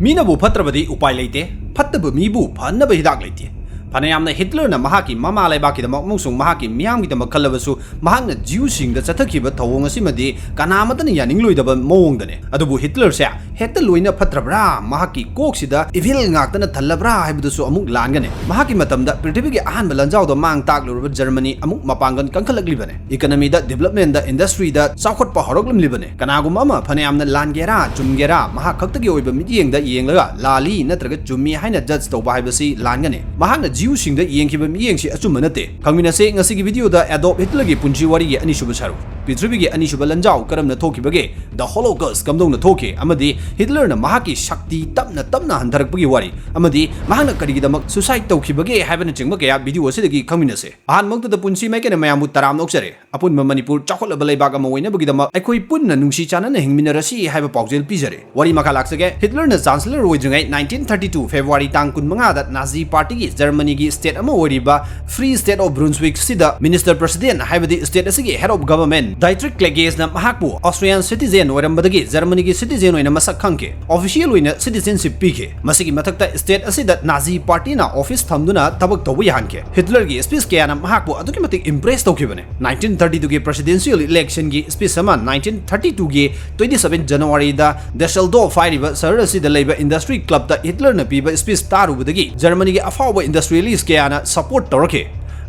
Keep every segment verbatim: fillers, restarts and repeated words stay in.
ꯃꯤꯅꯕꯨ ꯐꯠꯇ꯭ꯔꯕꯗꯤ ꯎꯄꯥꯏ ꯂꯩꯇꯦ, ꯐꯠꯇꯕ ꯃꯤꯕꯨ ꯐꯍꯟꯅꯕ ꯍꯤꯗꯥꯛ ꯂꯩꯇꯦ꯫ ꯐꯅꯌꯥꯝꯅ ꯍꯤꯠꯂꯔꯅ ꯃꯍꯥꯛꯀꯤ ꯃꯃꯥ ꯂꯩꯕꯥꯛꯀꯤꯗꯃꯛ ꯑꯃꯁꯨꯡ ꯃꯍꯥꯛꯀꯤ ꯃꯤꯌꯥꯝꯒꯤꯗꯃꯛ ꯈꯜꯂꯕꯁꯨ, ꯃꯍꯥꯛꯅ ꯖ꯭ꯌꯨꯁꯤꯡꯗ ꯆꯠꯊꯈꯤꯕ ꯊꯧꯑꯣꯡ ꯑꯁꯤꯃꯗꯤ ꯀꯅꯥ ꯑꯃꯠꯇꯅ ꯌꯥꯅꯤꯡꯂꯣꯏꯗꯕ ꯃꯑꯣꯡꯗꯅꯦ꯫ ꯑꯗꯨꯕꯨ ꯍꯤꯠꯂꯔꯁꯦ ꯍꯦꯛꯇ ꯂꯣꯏꯅ ꯐꯠꯇ꯭ꯔꯕ꯭ꯔꯥ, ꯃꯍꯥꯛꯀꯤ ꯀꯣꯛꯁꯤꯗ ꯏꯚꯤꯜ ꯉꯥꯛꯇꯅ ꯊꯜꯂꯕ꯭ꯔꯥ ꯍꯥꯏꯕꯗꯨꯁꯨ ꯑꯃꯨꯛ ꯂꯥꯟꯒꯅꯤ꯫ ꯃꯍꯥꯛꯀꯤ ꯃꯇꯝꯗ ꯄ꯭ꯔꯤꯊꯤꯕꯤꯒꯤ ꯑꯍꯥꯟꯕ ꯂꯥꯟꯖꯥꯎꯗ ꯃꯥꯡ ꯇꯥꯛꯂꯨꯔꯕ ꯖꯔꯃꯅꯤ ꯑꯃꯨꯛ ꯃꯄꯥꯡꯒꯜ ꯀꯟꯈꯠꯂꯛꯂꯤꯕꯅꯤ꯫ ꯏꯀꯅꯃꯤꯗ, ꯗꯤꯕꯂꯞꯃꯦꯟꯗ, ꯏꯟꯗꯁꯇ꯭ꯔꯤꯗ ꯆꯥꯎꯈꯠꯄ ꯍꯧꯔꯛꯂꯝꯂꯤꯕꯅꯤ꯫ ꯀꯅꯥꯒꯨꯝꯕ ꯑꯃ ꯐꯅꯌꯥꯝꯅ ꯂꯥꯟꯒꯦꯔꯥ ꯆꯨꯝꯒꯦꯔꯥ, ꯃꯍꯥꯛ ꯈꯛꯇꯒꯤ ꯑꯣꯏꯕ ꯃꯤꯠꯌꯦꯡꯗ ꯌꯦꯡꯂꯒ ꯂꯥꯜꯂꯤ ꯅꯠꯇ꯭ꯔꯒ ꯆꯨꯝꯃꯤ ꯍꯥꯏꯅ ꯖꯖ ꯇꯧꯕ ꯍꯥꯏꯕꯁꯤ ꯂꯥꯟꯒꯅꯤ꯫ ꯃꯍꯥꯛꯅ ꯖ꯭ꯌꯨꯁꯤꯡꯗ ꯌꯦꯡꯈꯤꯕ ꯃꯤꯠꯌꯦꯡꯁꯤ ꯑꯆꯨꯝꯕ ꯅꯠꯇꯦ꯫ ꯈꯪꯃꯤꯟꯅꯁꯦ ꯉꯁꯤꯒꯤ ꯚꯤꯗꯤꯑꯣꯗ ꯑꯦꯗꯣꯜꯐ ꯍꯤꯠꯂꯔꯒꯤ ꯄꯨꯟꯁꯤ ꯋꯥꯔꯤꯒꯤ ꯑꯅꯤꯁꯨꯕ ꯁꯔꯨꯛ, ꯄ꯭ꯔꯤꯊꯤꯕꯤꯒꯤ ꯑꯅꯤꯁꯨꯕ ꯂꯥꯟꯖꯥꯎ ꯀꯔꯝꯅ ꯊꯣꯛꯈꯤꯕꯒꯦ, ꯗ ꯍꯣꯂꯣꯀꯣꯁ ꯀꯝꯗꯧꯅ ꯊꯣꯛꯈꯤ, ꯑꯃꯗꯤ ꯍꯤꯠꯂꯔꯅ ꯃꯍꯥꯛꯀꯤ ꯁꯛꯇꯤ ꯇꯞꯅ ꯇꯞꯅ ꯍꯟꯊꯔꯛꯄꯒꯤ ꯋꯥꯔꯤ, ꯑꯃꯗꯤ ꯃꯍꯥꯛꯅ ꯀꯔꯤꯒꯤꯗꯃꯛ ꯁꯨꯁꯥꯏꯗ ꯇꯧꯈꯤꯕꯒꯦ ꯍꯥꯏꯕꯅꯆꯤꯡꯕ ꯀꯌꯥ ꯚꯤꯗꯤꯑꯣ ꯑꯁꯤꯗꯒꯤ ꯈꯪꯃꯤꯟꯅꯁꯦ꯫ ꯑꯍꯥꯟꯕꯃꯛꯇꯗ ꯄꯨꯟꯁꯤ ꯃꯥꯏꯀꯩꯅ ꯃꯌꯥꯝꯕꯨ ꯇꯔꯥꯝꯅ ꯑꯣꯛꯆꯔꯤ꯫ ꯑꯄꯨꯟꯕ ꯃꯅꯤꯄꯨꯔ ꯆꯥꯎꯈꯠꯂꯕ ꯂꯩꯕꯥꯛ ꯑꯃ ꯑꯣꯏꯅꯕꯒꯤꯗꯃꯛ ꯑꯩꯈꯣꯏ ꯄꯨꯟꯅ ꯅꯨꯡꯁꯤ ꯆꯥꯟꯅꯅ ꯍꯤꯡꯃꯤꯟꯅꯔꯁꯤ ꯍꯥꯏꯕ ꯄꯥꯎꯖꯦꯜ ꯄꯤꯖꯔꯤ꯫ ꯋꯥꯔꯤ ꯃꯈꯥ ꯂꯥꯛꯆꯒꯦ꯫ ꯍꯤꯠꯂꯔꯅ ꯆꯥꯟꯁꯦꯂꯔ ꯑꯣꯏꯗ꯭ꯔꯤꯉꯩ nineteen thirty two ꯐꯦꯕ꯭ꯔꯨꯋꯥꯔꯤ ꯇꯥꯡ ꯀꯨꯟꯃꯉꯥꯗ ꯅꯥꯖꯤ ꯄꯥꯔꯇꯤꯒꯤ ꯖꯔꯃꯅꯤꯒꯤ ꯁ꯭ꯇꯦꯠ ꯑꯃ ꯑꯣꯏꯔꯤꯕ Free State of Brunswick ꯁꯤꯗ ꯃꯤꯅꯤꯁꯇꯔ ꯄ꯭ꯔꯁꯤꯗꯦꯟ ꯍꯥꯏꯕꯗꯤ ꯁ꯭ꯇꯦꯠ ꯑꯁꯤꯒꯤ head of government Dietrich Kleggenꯅ ꯃꯍꯥꯛꯄꯨ Austrian citizen ꯑꯣꯏꯔꯝꯕꯗꯒꯤ ꯖꯔꯃꯅꯤꯒꯤ citizen ꯑꯣꯏꯅ ꯃꯁꯛ ꯈꯪꯈꯤ꯫ Official ꯑꯣꯏꯅ citizenship ꯄꯤꯈꯤ꯫ ꯃꯁꯤꯒꯤ ꯃꯊꯛꯇ ꯁ꯭ꯇꯦꯠ ꯑꯁꯤꯗ ꯅꯥꯖꯤ ꯄꯥꯔꯇꯤꯅ ꯑꯣꯐꯤꯁ ꯊꯝꯗꯨꯅ ꯊꯕꯛ ꯇꯧꯕ ꯌꯥꯍꯟꯈꯤ꯫ ꯍꯤꯠꯂꯔꯒꯤ ꯁ꯭ꯄꯤꯆ ꯀꯌꯥꯅ ꯃꯍꯥꯛꯄꯨ ꯑꯗꯨꯛꯀꯤ ꯃꯇꯤꯛ ꯏꯝꯄ꯭ꯔꯦꯁ ꯇꯧꯈꯤꯕꯅꯤ꯫ Nineteen thirty two ꯒꯤ presidential electionꯒꯤ ꯁ꯭ꯄꯤꯆ ꯑꯃ nineteen thirty two ꯒꯤ twenty seven ꯖꯅꯋꯥꯔꯤꯗ ꯗꯦꯁꯦꯜꯗꯣꯔꯐ ꯍꯥꯏꯔꯤꯕ ꯁꯍꯔ ꯑꯁꯤꯗ ꯂꯩꯕ ꯏꯟꯗꯁꯇ꯭ꯔꯤ ꯀ꯭ꯂꯕꯇ ꯍꯤꯠꯂꯔꯅ ꯄꯤꯕ ꯁ꯭ꯄꯤꯆ ꯇꯥꯔꯨꯕꯗꯒꯤ ꯖꯔꯃꯅꯤꯒꯤ ꯑꯐꯥꯎꯕ ꯏꯟꯗꯁꯇ꯭ꯔꯤꯌꯦꯂꯤꯁ ꯀꯌꯥꯅ ꯁꯄꯣꯔꯠ ꯇꯧꯔꯛꯈꯤ꯫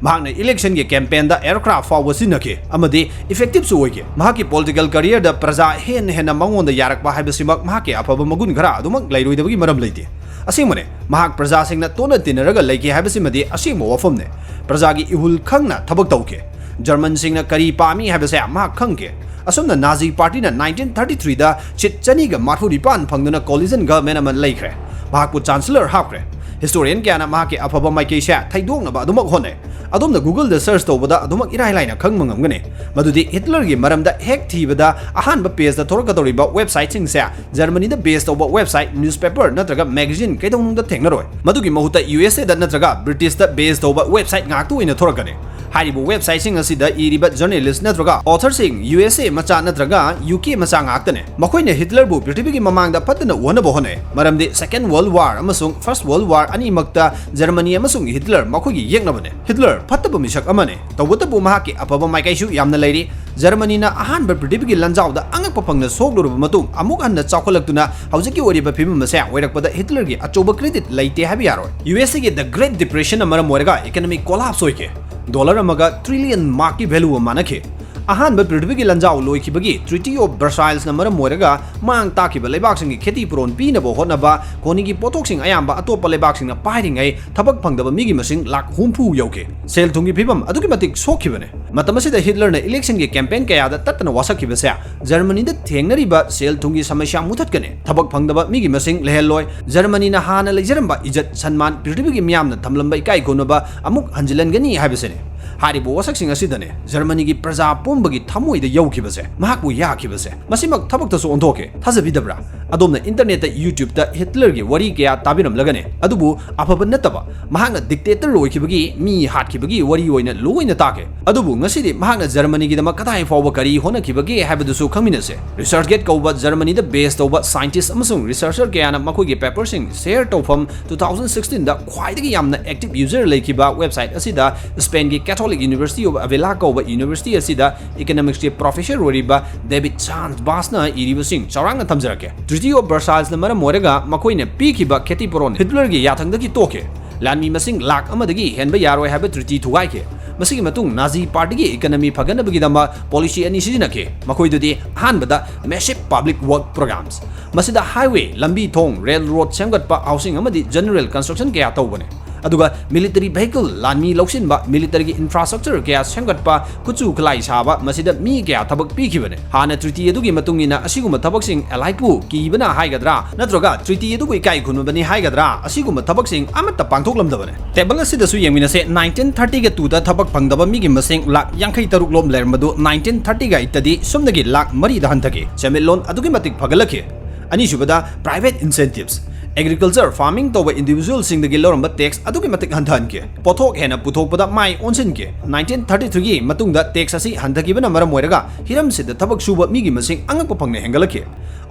ꯃꯍꯥꯛꯅ ꯏꯂꯦꯛꯁꯟꯒꯤ ꯀꯦꯝꯄꯦꯟꯗ ꯑꯦꯌꯔꯀ꯭ꯔꯥꯐ ꯐꯥꯎꯕ ꯁꯤꯖꯤꯟꯅꯈꯤ ꯑꯃꯗꯤ ꯏꯐꯦꯛꯇꯤꯚꯁꯨ ꯑꯣꯏꯈꯤ꯫ ꯃꯍꯥꯛꯀꯤ ꯄꯣꯂꯤꯇꯤꯀꯦꯜ ꯀꯦꯔꯤꯌꯔꯗ ꯄ꯭ꯔꯖꯥ ꯍꯦꯟꯅ ꯍꯦꯟꯅ ꯃꯉꯣꯟꯗ ꯌꯥꯔꯛꯄ ꯍꯥꯏꯕꯁꯤꯃꯛ ꯃꯍꯥꯛꯀꯤ ꯑꯐꯕ ꯃꯒꯨꯟ ꯈꯔ ꯑꯗꯨꯃꯛ ꯂꯩꯔꯣꯏꯗꯕꯒꯤ ꯃꯔꯝ ꯂꯩꯇꯦ꯫ ꯑꯁꯦꯡꯕꯅꯦ, ꯃꯍꯥꯛ ꯄ꯭ꯔꯖꯥꯁꯤꯡꯅ ꯇꯣꯠꯅ ꯇꯤꯟꯅꯔꯒ ꯂꯩꯈꯤ ꯍꯥꯏꯕꯁꯤꯃꯗꯤ ꯑꯁꯦꯡꯕ ꯋꯥꯐꯝꯅꯤ꯫ ꯄ꯭ꯔꯖꯥꯒꯤ ꯏꯍꯨꯜ ꯈꯪꯅ ꯊꯕꯛ ꯇꯧꯈꯤ꯫ ꯖꯔꯃꯟꯁꯤꯡꯅ ꯀꯔꯤ ꯄꯥꯝꯃꯤ ꯍꯥꯏꯕꯁꯦ ꯃꯍꯥꯛ ꯈꯪꯈꯤ꯫ ꯑꯁꯨꯝꯅ ꯅꯥꯖꯤ ꯄꯥꯔꯇꯤꯅ nineteen thirty threeꯗ ꯁꯤꯠ ꯆꯅꯤꯒ ꯃꯔꯐꯨ ꯅꯤꯄꯥꯟ ꯐꯪꯗꯨꯅ coalition government ꯑꯃ ꯂꯩꯈ꯭ꯔꯦ꯫ ꯃꯍꯥꯛꯄꯨ ꯆꯥꯟꯁꯦꯂꯔ ꯍꯥꯞꯈ꯭ꯔꯦ꯫ ꯍꯤꯁꯇꯣꯔꯤꯌꯟ ꯀꯌꯥꯅ ꯃꯍꯥꯛꯀꯤ ꯑꯐꯕ ꯃꯥꯏꯀꯩꯁꯦ ꯊꯩꯗꯣꯛꯅꯕ ꯑꯗꯨꯃꯛ ꯍꯣꯠꯅꯩ꯫ ꯑꯗꯣꯝꯅ ꯒꯨꯒꯜꯗ ꯁꯔꯆ ꯇꯧꯕꯗ ꯑꯗꯨꯃꯛ ꯏꯔꯥꯏ ꯂꯥꯏꯅ ꯈꯪꯕ ꯉꯝꯒꯅꯤ꯫ ꯃꯗꯨꯗꯤ ꯍꯤꯠꯂꯔꯒꯤ ꯃꯔꯝꯗ ꯍꯦꯛ ꯊꯤꯕꯗ ꯑꯍꯥꯟꯕ ꯄꯦꯖꯇ ꯊꯣꯔꯛꯀꯗꯧꯔꯤꯕ ꯋꯦꯕꯁꯥꯏꯠꯁꯤꯡꯁꯦ ꯖꯔꯃꯅꯤꯗ ꯕꯦꯁ ꯇꯧꯕ ꯋꯦꯕꯁꯥꯏꯠ, ꯅ꯭ꯌꯨꯁꯄꯦꯄꯔ ꯅꯠꯇ꯭ꯔꯒ ꯃꯦꯒꯥꯖꯤꯟ ꯀꯩꯗꯧꯅꯨꯡꯗ ꯊꯦꯡꯅꯔꯣꯏ꯫ ꯃꯗꯨꯒꯤ ꯃꯍꯨꯠꯇ ꯌꯨ ꯑꯦꯁ ꯑꯦꯗ ꯅꯠꯇ꯭ꯔꯒ ꯕ꯭ꯔꯤꯇꯤꯁꯇ ꯕꯦꯁ ꯇꯧꯕ ꯋꯦꯕꯁꯥꯏꯠ ꯉꯥꯛꯇ ꯑꯣꯏꯅ ꯊꯣꯔꯛꯀꯅꯤ꯫ ꯍꯥꯏꯔꯤꯕ ꯋꯦꯕꯁꯥꯏꯠꯁꯤꯡ ꯑꯁꯤꯗ ꯏꯔꯤꯕ ꯖꯔꯅꯦꯂꯤꯁ ꯅꯠꯇ꯭ꯔꯒ ꯑꯣꯊꯔꯁꯤꯡ ꯌꯨ ꯑꯦꯁ ꯑꯦ ꯃꯆꯥ ꯅꯠꯇ꯭ꯔꯒ ꯌꯨ ꯀꯦ ꯃꯆꯥ ꯉꯥꯛꯇꯅꯦ꯫ ꯃꯈꯣꯏꯅ ꯍꯤꯠꯂꯔꯕꯨ ꯄ꯭ꯔꯤꯊꯤꯕꯤꯒꯤ ꯃꯃꯥꯡꯗ ꯐꯠꯇꯅ ꯎꯍꯟꯅꯕ ꯍꯣꯠꯅꯩ, ꯃꯔꯝꯗꯤ Second World War ꯑꯃꯁꯨꯡ First World War ꯑꯅꯤꯃꯛꯇ ꯖꯔꯃꯅꯤ ꯑꯃꯁꯨꯡ ꯍꯤꯠꯂꯔ ꯃꯈꯣꯏꯒꯤ ꯌꯦꯛꯅꯕꯅꯦ꯫ ꯍꯤꯠꯂꯔ ꯐꯠꯇꯕ ꯃꯤꯁꯛ ꯑꯃꯅꯦ, ꯇꯧꯕꯇꯕꯨ ꯃꯍꯥꯛꯀꯤ ꯑꯐꯕ ꯃꯥꯏꯀꯩꯁꯨ ꯌꯥꯝꯅ ꯂꯩꯔꯤ꯫ ꯖꯔꯃꯅꯤꯅ ꯑꯍꯥꯟꯕ ꯄ꯭ꯔꯤꯊꯤꯕꯤꯒꯤ ꯂꯥꯟꯖꯥꯎꯗ ꯑꯉꯛꯄ ꯐꯪꯅ ꯁꯣꯛꯂꯨꯔꯕ ꯃꯇꯨꯡ ꯑꯃꯨꯛ ꯍꯟꯅ ꯆꯥꯎꯈꯠꯂꯛꯇꯨꯅ ꯍꯧꯖꯤꯛꯀꯤ ꯑꯣꯏꯔꯤꯕ ꯐꯤꯕꯝ ꯑꯁꯦ ꯑꯣꯏꯔꯛꯄꯗ ꯍꯤꯠꯂꯔꯒꯤ ꯑꯆꯧꯕ credit ꯂꯩꯇꯦ ꯍꯥꯏꯕ ꯌꯥꯔꯣꯏ꯫ ꯌꯨ ꯑꯦꯁ ꯑꯦꯒꯤ The Great Depression ꯅ ꯃꯔꯝ ꯑꯣꯏꯔꯒ economic collapse ꯑꯣꯏꯈꯤ꯫ Dollar ꯑꯃꯒ trillion mark ꯀꯤ value ꯑꯃ ꯃꯥꯟꯅꯈꯤ꯫ ꯑꯍꯥꯟꯕ ꯄ꯭ꯔꯤꯊꯤꯕꯤꯒꯤ ꯂꯥꯟꯖꯥꯎ ꯂꯣꯏꯈꯤꯕꯒꯤ Treaty of Versailles ꯅ ꯃꯔꯝ ꯑꯣꯏꯔꯒ ꯃꯥꯡ ꯇꯥꯛꯈꯤꯕ ꯂꯩꯕꯥꯛꯁꯤꯡꯒꯤ ꯈꯦꯇꯤ ꯄꯨꯔꯣꯟ ꯄꯤꯅꯕ ꯍꯣꯠꯅꯕ, ꯈꯣꯅꯤꯒꯤ ꯄꯣꯠꯊꯣꯛꯁꯤꯡ ꯑꯌꯥꯝꯕ ꯑꯇꯣꯞꯄ ꯂꯩꯕꯥꯛꯁꯤꯡꯅ ꯄꯥꯏꯔꯤꯉꯩ ꯊꯕꯛ ꯐꯪꯗꯕ ꯃꯤꯒꯤ ꯃꯁꯤꯡ ꯂꯥꯈ ꯍꯨꯝꯐꯨ ꯌꯧꯈꯤ꯫ ꯁꯦꯜ ꯊꯨꯝꯒꯤ ꯐꯤꯕꯝ ꯑꯗꯨꯛꯀꯤ ꯃꯇꯤꯛ ꯁꯣꯛꯈꯤꯕꯅꯦ꯫ ꯃꯇꯝ ꯑꯁꯤꯗ ꯍꯤꯠꯂꯔꯅ election ꯒꯤ campaign ꯀꯌꯥꯗ ꯇꯠꯇꯅ ꯋꯥꯁꯛꯈꯤꯕꯁꯦ ꯖꯔꯃꯅꯤꯗ ꯊꯦꯡꯅꯔꯤꯕ ꯁꯦꯜ ꯊꯨꯝꯒꯤ ꯁꯃꯁ꯭ꯌꯥ ꯃꯨꯊꯠꯀꯅꯤ, ꯊꯕꯛ ꯐꯪꯗꯕ ꯃꯤꯒꯤ ꯃꯁꯤꯡ ꯂꯩꯍꯜꯂꯣꯏ, ꯖꯔꯃꯅꯤꯅ ꯍꯥꯟꯅ ꯂꯩꯖꯔꯝꯕ ꯏꯖꯠ ꯁꯟꯃꯥꯟ, ꯄ꯭ꯔꯤꯊꯤꯕꯤꯒꯤ ꯃꯤꯌꯥꯝꯅ ꯊꯝꯂꯝꯕ ꯏꯀꯥꯏ ꯈꯨꯝꯅꯕ ꯑꯃꯨꯛ ꯍꯟꯖꯤꯜꯍꯟꯒꯅꯤ ꯍꯥꯏꯕꯁꯤꯅꯤ꯫ ꯍꯥꯏꯔꯤꯕ ꯋꯥꯁꯛꯁꯤꯡ ꯑꯁꯤꯗꯅꯦ ꯖꯔꯃꯅꯤꯒꯤ ꯄ꯭ꯔꯖꯥ ꯄꯨꯝꯕꯒꯤ ꯊꯃꯣꯏꯗ ꯌꯧꯈꯤꯕꯁꯦ, ꯃꯍꯥꯛꯄꯨ ꯌꯥꯈꯤꯕꯁꯦ꯫ ꯃꯁꯤꯃꯛ ꯊꯕꯛꯇꯁꯨ ꯑꯣꯟꯊꯣꯛꯈꯤ꯫ ꯊꯥꯖꯕꯤꯗꯕ꯭ꯔꯥ? ꯑꯗꯣꯝꯅ internet ꯇ, YouTube ꯇ ꯍꯤꯠꯂꯔꯒꯤ ꯋꯥꯔꯤ ꯀꯌꯥ ꯇꯥꯕꯤꯔꯝꯂꯒꯅꯤ, ꯑꯗꯨꯕꯨ ꯑꯐꯕ ꯅꯠꯇꯕ, ꯃꯍꯥꯛꯅ dictator ꯑꯣꯏꯈꯤꯕꯒꯤ, ꯃꯤ ꯍꯥꯠꯈꯤꯕꯒꯤ ꯋꯥꯔꯤ ꯑꯣꯏꯅ ꯂꯣꯏꯅ ꯇꯥꯈꯤ꯫ ꯑꯗꯨꯕꯨ ꯉꯁꯤꯗꯤ ꯃꯍꯥꯛꯅ ꯖꯔꯃꯅꯤꯒꯤꯗꯃꯛ ꯀꯗꯥꯏ ꯐꯥꯎꯕ ꯀꯔꯤ ꯍꯣꯠꯅꯈꯤꯕꯒꯦ ꯍꯥꯏꯕꯗꯨꯁꯨ ꯈꯪꯃꯤꯟꯅꯁꯦ꯫ ResearchGate ꯀꯧꯕ ꯖꯔꯃꯅꯤꯗ base ꯇꯧꯕ scientist ꯑꯃꯁꯨꯡ researcher ꯀꯌꯥꯅ ꯃꯈꯣꯏꯒꯤ paper ꯁꯤꯡ share ꯇꯧꯐꯝ two thousand sixteen ꯗ ꯈ꯭ꯋꯥꯏꯗꯒꯤ ꯌꯥꯝꯅ active user ꯂꯩꯈꯤꯕ website ꯑꯁꯤꯗ Spain ꯒꯤ Catholic University of Avila ꯀꯧꯕ university ꯑꯁꯤꯗ economics ꯀꯤ professor ꯑꯣꯏꯔꯤꯕ David Sanz Bas ꯅ ꯏꯔꯤꯕꯁꯤꯡ ꯆꯥꯎꯔꯥꯛꯅ ꯊꯝꯖꯔꯛꯀꯦ꯫ Treaty of Versailles ꯅ ꯃꯔꯝ ꯑꯣꯏꯔꯒ ꯃꯈꯣꯏꯅ ꯄꯤꯈꯤꯕ ꯈꯦꯇꯤ ꯄꯨꯔꯣꯟ ꯍꯤꯠꯂꯔꯒꯤ ꯌꯥꯊꯪꯗꯒꯤ ꯇꯣꯛꯈꯤ꯫ ꯂꯥꯟꯃꯤ ꯃꯁꯤꯡ ꯂꯥꯈ ꯑꯃꯗꯒꯤ ꯍꯦꯟꯕ ꯌꯥꯔꯣꯏ ꯍꯥꯏꯕ treaty ꯊꯨꯒꯥꯏꯈꯤ꯫ ꯃꯁꯤꯒꯤ ꯃꯇꯨꯡ Nazi party ꯒꯤ economy ꯐꯒꯠꯅꯕꯒꯤꯗꯃꯛ policy ꯑꯅꯤ ꯁꯤꯖꯤꯟꯅꯈꯤ꯫ ꯃꯈꯣꯏꯗꯨꯗꯤ ꯑꯍꯥꯟꯕꯗ massive public work programs, ꯃꯁꯤꯗ highway, ꯂꯝꯕꯤ ꯊꯣꯡ, railroad ꯁꯦꯝꯒꯠꯄ, housing ꯑꯃꯗꯤ general construction ꯀꯌꯥ ꯇꯧꯕꯅꯤ꯫ ꯑꯗꯨꯒ military vehicle, ꯂꯥꯟꯃꯤ ꯂꯧꯁꯤꯟꯕ, military ꯒꯤ infrastructure ꯀꯌꯥ ꯁꯦꯝꯒꯠꯄ, ꯈꯨꯠꯁꯨ ꯈꯨꯠꯂꯥꯏ ꯁꯥꯕ, ꯃꯁꯤꯗ ꯃꯤ ꯀꯌꯥ ꯊꯕꯛ ꯄꯤꯈꯤꯕꯅꯤ꯫ ꯍꯥꯟꯅ treaty ꯑꯗꯨꯒꯤ ꯃꯇꯨꯡ ꯏꯟꯅ ꯑꯁꯤꯒꯨꯝꯕ ꯊꯕꯛꯁꯤꯡ Allied ꯄꯨ ꯀꯤꯕꯅ ꯍꯥꯏꯒꯗ꯭ꯔꯥ, ꯅꯠꯇ꯭ꯔꯒ treaty ꯑꯗꯨꯕꯨ ꯏꯀꯥꯏ ꯈꯨꯝꯅꯕꯅꯤ ꯍꯥꯏꯒꯗ꯭ꯔꯥ, ꯑꯁꯤꯒꯨꯝꯕ ꯊꯕꯛꯁꯤꯡ ꯑꯃꯠꯇ ꯄꯥꯡꯊꯣꯛꯂꯝꯗꯕꯅꯤ꯫ Table ꯑꯁꯤꯗꯁꯨ ꯌꯦꯡꯃꯤꯟꯅꯁꯦ, nineteen thirty ꯒ two ꯗ ꯊꯕꯛ ꯐꯪꯗꯕ ꯃꯤꯒꯤ ꯃꯁꯤꯡ ꯂꯥꯈ ꯌꯥꯡꯈꯩ ꯇꯔꯨꯛ ꯂꯣꯝ ꯂꯩꯔꯝꯕꯗꯨ nineteen thirty ꯒ eight ꯇꯗꯤ ꯁꯨꯞꯅꯒꯤ ꯂꯥꯈ ꯃꯔꯤꯗ ꯍꯟꯊꯈꯤ꯫ ꯁꯦꯟꯃꯤꯠꯂꯣꯟ ꯑꯗꯨꯛꯀꯤ ꯃꯇꯤꯛ ꯐꯒꯠꯂꯛꯈꯤ꯫ ꯑꯅꯤꯁꯨꯕꯗ, private incentives, ꯑꯦꯒ꯭ꯔꯤꯀꯜꯆꯔ ꯐꯥꯔꯃꯤꯡ ꯇꯧꯕ ꯏꯟꯗꯤꯚꯤꯖꯨꯋꯦꯜꯁꯤꯡꯗꯒꯤ ꯂꯧꯔꯝꯕ ꯇꯦꯛꯁ ꯑꯗꯨꯛꯀꯤ ꯃꯇꯤꯛ ꯍꯟꯊꯍꯟꯈꯤ꯫ ꯄꯣꯠꯊꯣꯛ ꯍꯦꯟꯅ ꯄꯨꯊꯣꯛꯄꯗ ꯃꯥꯏ ꯑꯣꯟꯁꯤꯟꯈꯤ꯫ ꯅꯥꯏꯟꯇꯤꯟ ꯊꯥꯔꯇꯤ ꯊ꯭ꯔꯤꯒꯤ ꯃꯇꯨꯡꯗ ꯇꯦꯛꯁ ꯑꯁꯤ ꯍꯟꯊꯈꯤꯕꯅ ꯃꯔꯝ ꯑꯣꯏꯔꯒ ꯍꯤꯔꯝꯁꯤꯗ ꯊꯕꯛ ꯁꯨꯕ ꯃꯤꯒꯤ ꯃꯁꯤꯡ ꯑꯉꯛꯄ ꯐꯪꯅ ꯍꯦꯟꯒꯠꯂꯛꯈꯤ꯫